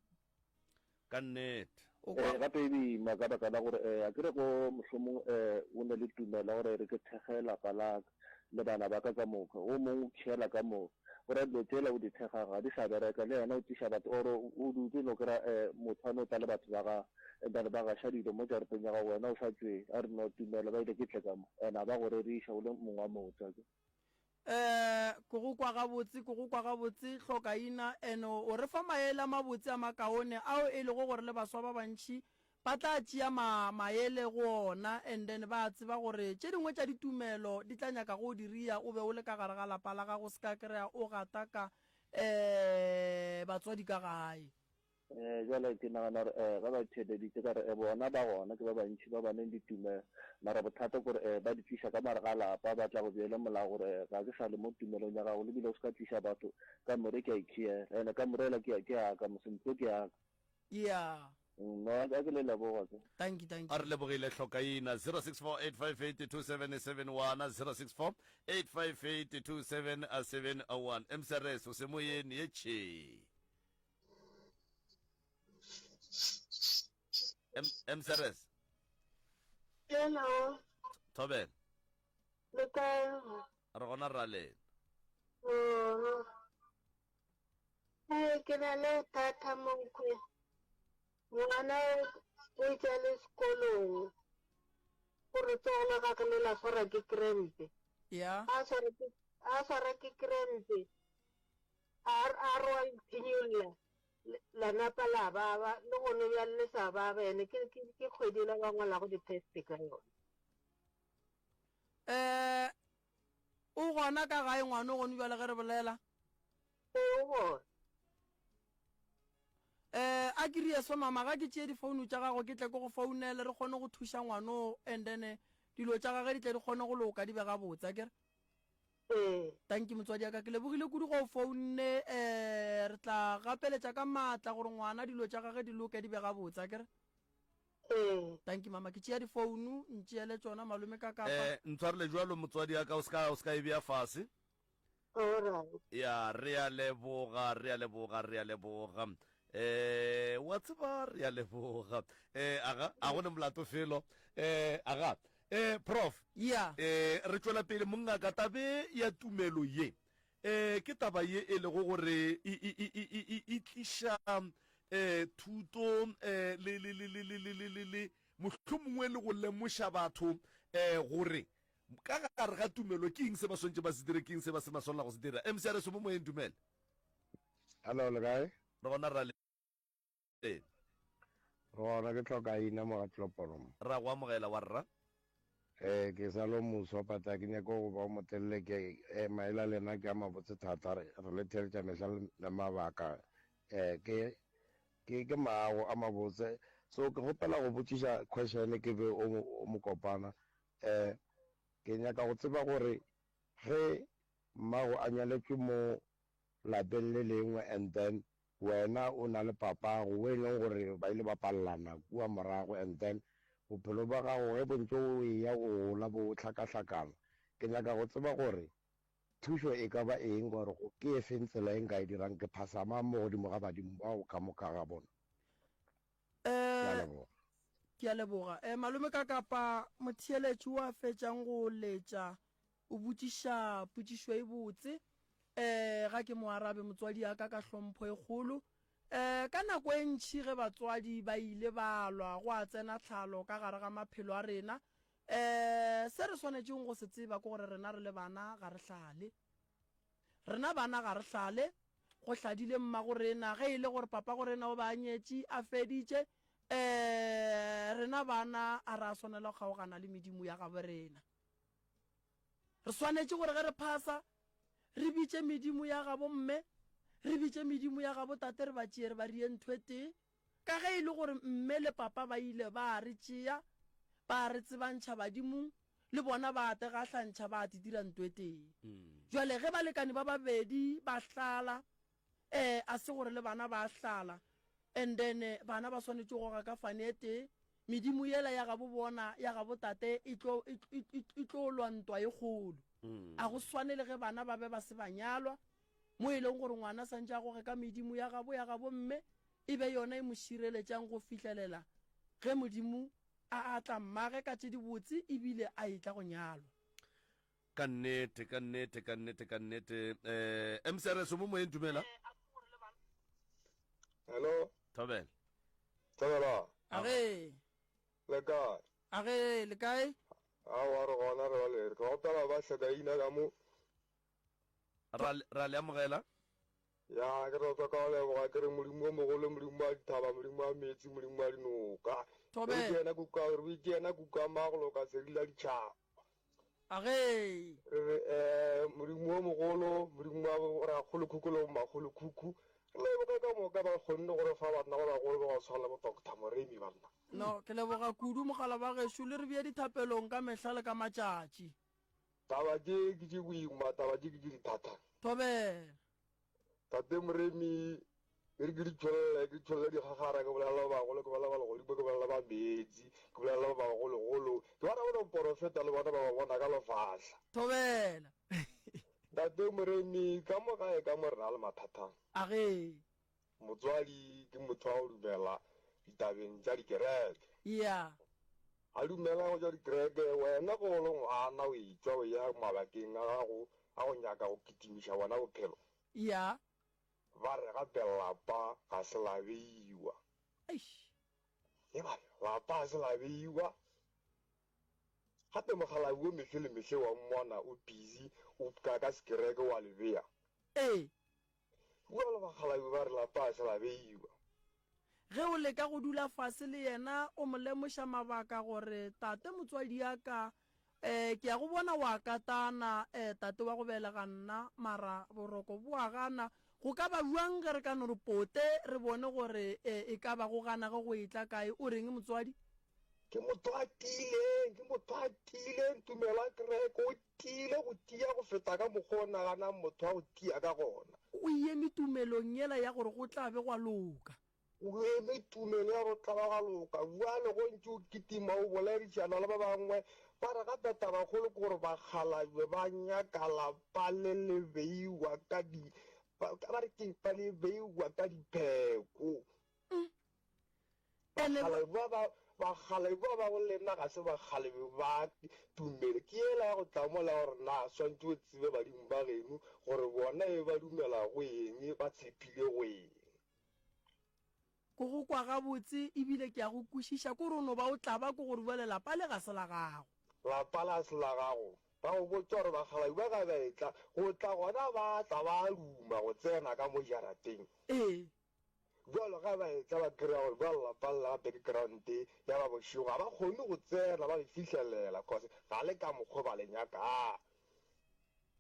Ka nnete. O kwa. Eh, gape e boima ka baka la gore eh, a ke re go mohlomong eh, o ne le tumelo ya gore re ke thekge lapa la ka le bana ba ka ka moka, o mongwe o khiela ka moka. Go ra dilo tšela o di thekgago ga di sa bereka, le yena o tliša batho or o dutše no kry-a eh, motho a no tla le batho ba gagwe and then ba gaša dilo mo jarateng ya gago wena o sa tšwe, a re no tumelo ba ile ke tle ka mo and a ba go reriša o le mong wa motse akere. Eh, ke go kwa gabotse, ke go kwa gabotse Hlokaina, and o re fa maele a mabotse a makaone ao e lego gore le baswa ba bantši Ba tla tšea ma, maele go ona, and then ba tseba gore tše dingwe tša ditumelo di tla nyaka go o di ria o be o le ka gare ga lapa la gago, se ka kry-a o gataka um batswadi ka gae. Eh, bjale ke nagana gore eh, ge ba theeleditše ka re eh, bona ba gona ke ba bantši ba ba neng ditumelo, mara bothata ke gore eh, ba di tliša ka mare ga lapa, ba tla go beele molao gore eh, ga ke sa le mo tumelong ya gago, le bile o se ka tliša batho kamore ke a ikhiela, ene kamore ela ke ya, ke ya ka, mos ntlo ke ya ka. Yeah. No, a ke le leboga ke. Thank you, thank A re you. lebogile hlokaina 0648582771 0648582771 mcrs o se moyeni ye tšhe M- mcrs Hello, thobela le kae? re gona ra lena Oh. Ee, ke na le bothata monkwe. Ngwana o itse a le sekolong gore letsogo la gagwe le la swara ke krempe. Ya. A swara ke a swara ke krempe. A a re wa iphinyulla la napa la baba le gone bjale le sa baba ene ke ke ke kgwedi la ba ngwalago di-test ka yona. Eh o gona ka gae ngwana o gone bjale ge re bolela? Ee, o gona. Eh, a ke rie so mama, ga ke tšee difounu tša gago ke tle ke go founele re kgone go thuša ngwano and then eh, dilo tša gage di tle di kgone go loka di be gabotse akere? Ee. Tanki motswadi ya ka, ke lebogile kudu go o founne eh re tla gapeletša ka maatla gore ngwana dilo tša gage di loke di be gabotse akere? Ee. Tanki mama, ke tšea difounu ntšeele tšona malome ka kapa. Eh, ntshwarele jwalo motswadi ya ka o ska o ska e bea fase. Alright. Ya, re a leboga, re a leboga, re a leboga. Eh, wa tseba re a leboga. Eh, aga, a go ne molato felo. Eh, aga. Eh, Prof. Ya. Eh, re tšwela pele mongaka, tabe ya tumelo ye eh, ke taba ye e lego gore e, e, e, e, e, e tliša eh, thuto eh, le, le, le, le, le, le, le, le, le mohlomongwe le go lemoša batho eh, gore ka gare ga tumelo ke eng se ba swantše ba se dire, ke eng se ba se ba swanela go se dira. MCRS o mo moyeng, dumela. Hello, le kae? Re gona ra le. Re gona ke hloka ina mo ga Tlopolo mo. Ra go amogela wa rra. Ee ke sa lo moswa but a ke nyake go ba o motelele ke eh, maele a lena ke a mabotse thata re re le theeletša mehla le mabaka eh ke ke ke maago a mabotse so ke kgopela go botšiša question ke be o o mokopana eh ke nyaka go tseba gore ge mmago a nyaletšwe mo lapeng le lengwe and then wena o na le papago wo e leng gore ba ile ba palelana kua morago and then bophelo bja gago ge bo ntše o eya o gola bo hlakahlakana. Ke nyaka go tseba gore thušo e ka ba eng or ke efeng tsela e nka e dirang ke phasa mang mo godimo ga badimo bao ka moka ga bona. Ke a Eh, leboga. ke a leboga. Eh, malome ka kapa motheeletši o a fetšang go letša O botšiša potšišo e botse. Eh, ga ke mo arabe motswadi ya ka ka hlompho e kgolo. Eh, ka nako e ntši ge batswadi ba ile ba lwa go a tsena tlhalo ka gare ga maphelo a rena. Eh, se re swanetšeng go se tseba ke gore rena re le bana ga re hlale. Rena bana ga re hlale, go hladile mmago rena. Ge e le gore papago rena o be a nyetše a feditše, eh, rena bana a ra swanela go kgaogana le medimo ya gabo rena. Re swanetše gore ge re phasa, re bitše medimo ya gabo mme, re bitše medimo ya gabo tate re ba tšee re ba rie ntho e tee. Ka ge e le gore mme le papa ba ile ba re tšea, ba re tsebantšha badimong, le bona ba a te gahlantšha ba te dira nto e tee. Bjale ge balekani ba babedi ba hlala, Ee, a se gore le bana ba a hlala and then bana ba swanetše go goga ka fane e tee, medimo yela ya gabo bona, ya gabo tate e tlo, e, e, e, e tlo lwa ntwa e kgolo. A go swane le ge bana ba be ba se ba nyalwa, mo e leng gore ngwana santše a goge ka medimo ya gabo, ya gabo mme, e be yona e mo šireletšang go fihlelela ge Modimo a atla mmage ka tše dibotse ebile a etla go nyalwa. Ka nnete, ka nnete, ka nnete, ka nnete. Eh, MCRS o mo moyeng dumela. Hello. Thobela. Thobela. Age. Le kae? Age, le kae? Aowa re gona re ba le re kgopela ba hleka ina ka mo. Ra ra le amogela. Ya ke re ka go leboga ke re Modimo o mogolo Modimo wa dithaba Modimo wa meetse Modimo wa dinoka. Thobela. Ke yena kuka re ke yena kuka magolo ka sedi la ditšhaba. Age. Re re eh Modimo o mogolo Modimo wa rakgolokhukhu le bomakgolokhukhu re leboge ka moka ba kgonne go re fa banna ba bagolo ba go tshwana le bo Doctor Moremi banna. No, ke leboga kudu mogala wa gešo le re beye dithapelong ka mehla le ka matšatši. Taba tše ke tše boima, taba tše ke tše dithata. Thobela. Tate Moremi, e re ke di tšholle, ke tšholle dikgagara, ke bolela ba bagolo, ke bolela ba legodimo, ke bolela ba meetse, ke bolela ba bagologolo, ke bona ba porofeta le bona ba ba bona ka lefahla. Thobela. Tate Moremi, ka mo gae ka mo re na le mathata. Age. Motswadi ke motho wa go dumela ditabeng tša dikereke. Yeah. A dumela go tša dikereke, wena ge o le ngwana o etšwa o eya mabakeng a gago a go nyaka go kitimiša bona bophelo. Yeah. Ba re gape lapa ga se la beiwa. Eish. Ye ba re lapa ga se la beiwa. Gape mokgalabje wo mehle le mehle wa mmona o busy o pka ka sekereke wa le bea. Ee. Bjalo bakgalabje ba re lapa a se la beiwa. Ge o leka go dula fase le yena o mo lemoša mabaka gore tate motswadiaka eh ke a go bona wa katana eh tate wa go belega nna mara boroko bo a gana go ka ba bjang ge re ka no re pote re bone gore eh e ka ba go gana ge go etla kae o reng motswadi? Ke motho a tiileng, ke motho a tiileng tumelo ya kereke o Tiile go tia go feta ka mokgwa o naganang motho wa go tia ka gona. O eme tumelong yela ya gore go tla be gwa loka. O eme tumelo ya gore go tla ba gwa loka. Bjale go ntše o kitima o boledišana le ba bangwe, ba re gape tabakgolo ke gore bakgalabje ba nyaka lapa le le beiwa ka di, ba, ba re ke, ba le beiwa ka dipheko. Ene Bakgalabje ba ba. Bakgalabje ba ba go lena ga se bakgalabje ba tumelo. Ke yela ya go tla mola ya gore na swantše o tsebe badimo ba geno gore bona e ba dumela go eng, ba tshepile go eng. Ke go kwa gabotse ebile ke a go kwešiša. Ko re o no ba o tlaba ke gore bjale lapa le ga se la gago. Lapa le ga se la gago. Ba go botša gore bakgalabje ba ga ba etla go tla gona ba tla ba duma go tsena ka mo jarateng. Ee. Bjalo ga ba etla ba kry-a gore bjalo lapa le la background ya ba bošego ga ba kgone go tsena ba le fihlelela cause ga le ka mokgo ba le nyakang.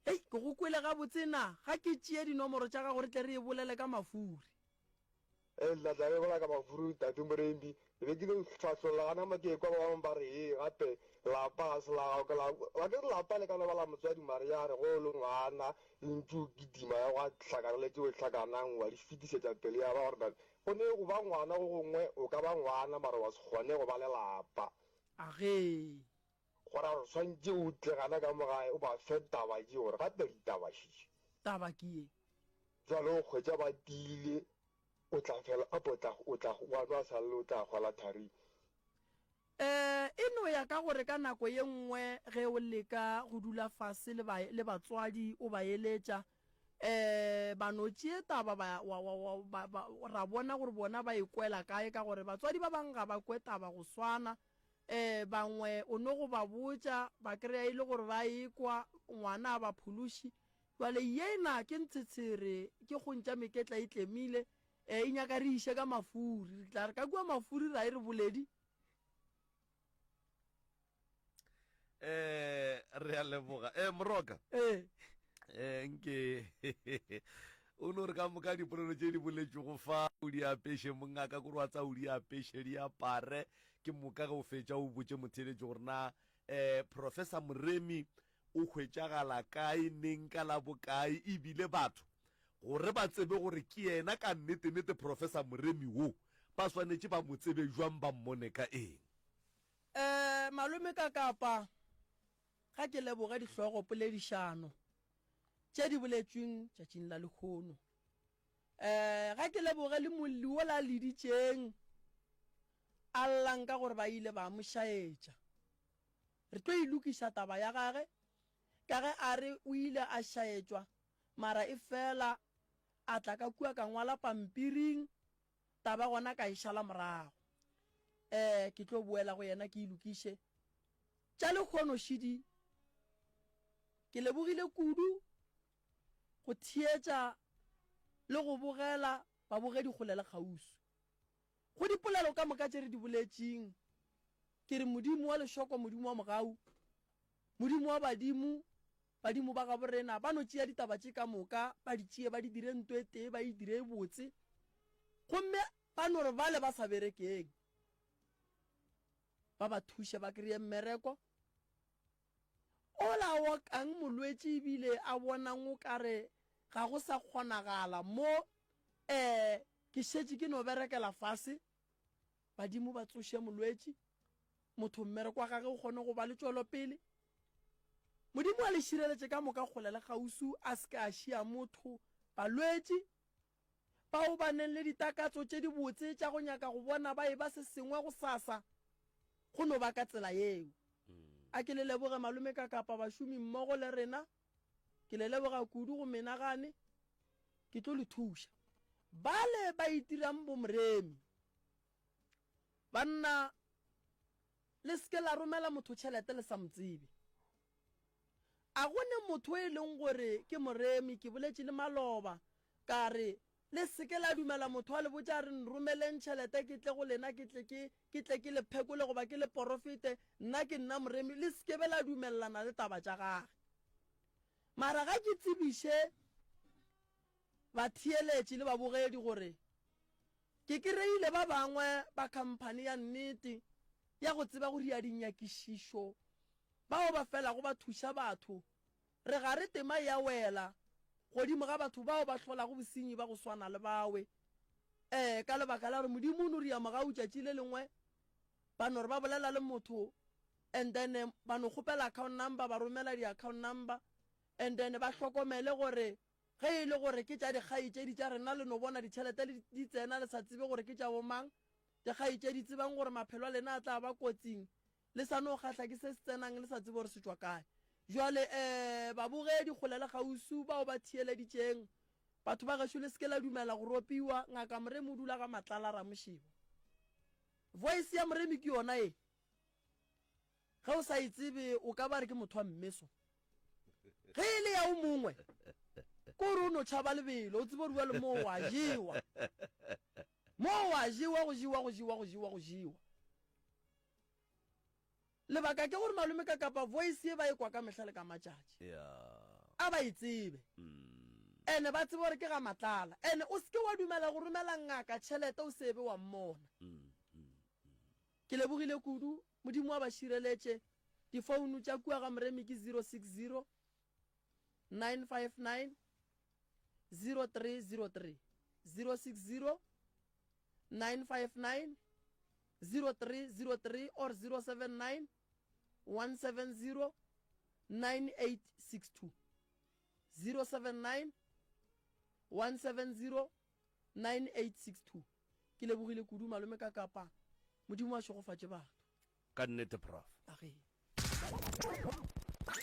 Hei, ke go kwele gabotse na? Ga ke tšee dinomoro tša gago re tle re e bolele ka mafuri. Ee, tla tla re bolela ka mafuri, Tate Morembi. Ke be ke no hlahlolla gana mo ke ekwa ba bangwe ba re, Ee, gape lapa ga se la gago. Ke la, wa ke re lapa le ka no ba la motswadi mare ya re ge o le ngwana e ntše o kitima ya gwa hlakana le tšeo hlakanang wa di fetišetša pele ya ba gore na go ne go ba ngwana go gongwe o ka ba ngwana mara wa se kgone go ba le lapa. Agee. Go ra gore swantše o tle gana ka mo gae o ba fe taba tše gore gape ditaba še. Taba ke ye. Bjale o hwetša ba tiile, o tla fela, gape o tla, o tla, wa no a sa lle o tla hwela tharing. E, e no ya ka gore ka nako ye nngwe ge o leka go dula fase le ba, le batswadi o ba eletša, e, ba no tšee taba ba, wa, wa, wa, ba, ba, ra bona gore bona ba e kwela kae, ka gore batswadi ba bangwe ga ba kwe taba go swana. E, bangwe o no go ba botša, ba kry-a e le gore ba ekwa, ngwana a ba phološi. Bjale yena ke ntshetshere, ke kgong tša meketla e tlemile, e, e nyaka re iše ka mafuri. Re tla re ka kua mafuri ra e re boledi. Eh, re a leboga. Eh, Moroka. Eh. Eh, nke o no re ka moka dipolelo tše di boletšwego fa o di apeše mongaka kore wa tsa o di apeše di apare ke moka ge o fetša o botše motheeletši gore na um Professor Moremi o hwetšagala kae, neng, ka la bokae, e bile batho gore ba tsebe gore ke yena ka nnete-nnete Professor Moremi wo, ba swanetše ba mo tsebe bjang, ba mmone ka eng? Eh, malome Kakapa, ga ke leboge dihlogo poledišano tše di boletšweng tšatšing la lehono. Eh, ga ke leboge le molli wola a leditšeng a llang ka gore ba ile ba mo šaetša. Re tlo e lokiša taba ya gage ka ge a re o ile a šaetšwa mara efela a tla ka kua ka ngwala pampiring taba gona ka e šala morago. Eh, ke tlo boela go yena ke e lokiše. Tša lehono šidi ke lebogile kudu go theetša le go bogela babogedi kgole le kgauswi. Go dipolelo ka moka tše re di boletšeng, ke re Modimo wa lešoko, Modimo wa mogau, Modimo wa badimo, badimo ba gabo rena, ba no tšea ditaba tše ka moka, ba di tšee ba di dire nto e tee, ba e dire e botse, gomme ba no re bale ba sa berekeng, ba ba thuše ba kreye mmereko. Ola okang molwetši ebile a bonang o ka re ga go sa kgonagala mo, ee, ke šetše ke no berekela fase, badimo ba tsoše molwetši, motho mmereko wa gage o kgone go ba le tšwelopele. Modimo a le šireletše ka moka kgole le kgauswi, a se ke a šia motho, balwetši, Bao ba neng le ditakatso tše dibotse tša go nyaka go bona ba eba se sengwe gosasa, go no ba ka tsela yeo. A ke le leboge malome ka kapa bašomi mmogo le rena. Ke le leboga kudu go menagane. Ke tlo le thuša. Bale ba itirang bomoremi. Banna, le se ke la romela motho tšhelete le sa mo tsebe. A go ne motho e leng gore ke moremi, ke boletše le maloba, ka re, Le se ke la dumela motho a le botša a re, Nromeleng tšhelete ke tle go lena, ke tle ke, ke tle ke le phekole goba ke le porofete, nna ke nna moremi. Le se ke be la dumelelana le taba tša gage. Mara ga ke tsebiše batheeletši le babogedi gore ke kereile ba bangwe ba khamphani ya nnete ya go tseba go ria dinyakišišo bao ba felago ba thuša batho. Re ga re tema e a wela godimo ga batho bao ba hlolago bosenyi ba go swana le bawe. Ee, ka lebaka la gore Modimo o no ria mogau tšatši le lengwe ba no re ba bolela le motho and then ba no kgopela account number ba romela di account number and then ba hlokomele gore Ge e le gore ke tša dikgaetšedi tša rena le no bona ditšhelete le di tsena le sa tsebe gore ke tša bomang. Dikgaetšedi, tsebang gore maphelo a lena a tla ba kotsing le sa no kgahla ke se se tsenang le sa tsebe gore se tšwa kae. Bjale, um babogedi kgole le kgauswi bao ba theeleditšeng, batho ba gešo le se ke la dumela go ropiwa, Ngaka Moremi o dula ga Matlala Ramošebo. Voice ya Moremi ke yona ye. Ge o sa e tsebe o ka ba re ke motho wa mmeso. Ge e le ya o mongwe, ke gore o no tšhaba lebelo, o tsebe gore bjale moo wa jewa. Moo wa jewa, go jewa, go jewa, go jewa, go jewa. Lebaka ke gore malome ka kapa voice ye ba e kwa ka mehla le ka matšatši. A ba e tsebe. Ene ba tsebe gore ke ga Matlala. Ene o se ke wa dumela go romela ngaka tšhelete o se be wa mmona. Ke lebogile kudu. Modimo a ba šireletše. Difounu tša kua ga Moremi ke 060 959 0303. 060 959 0303 or 079 170 9862. 079 170 9862. Ke lebogile kudu malome ka kapa. Modimo a šegofatše batho. Ka nnete prof. Age.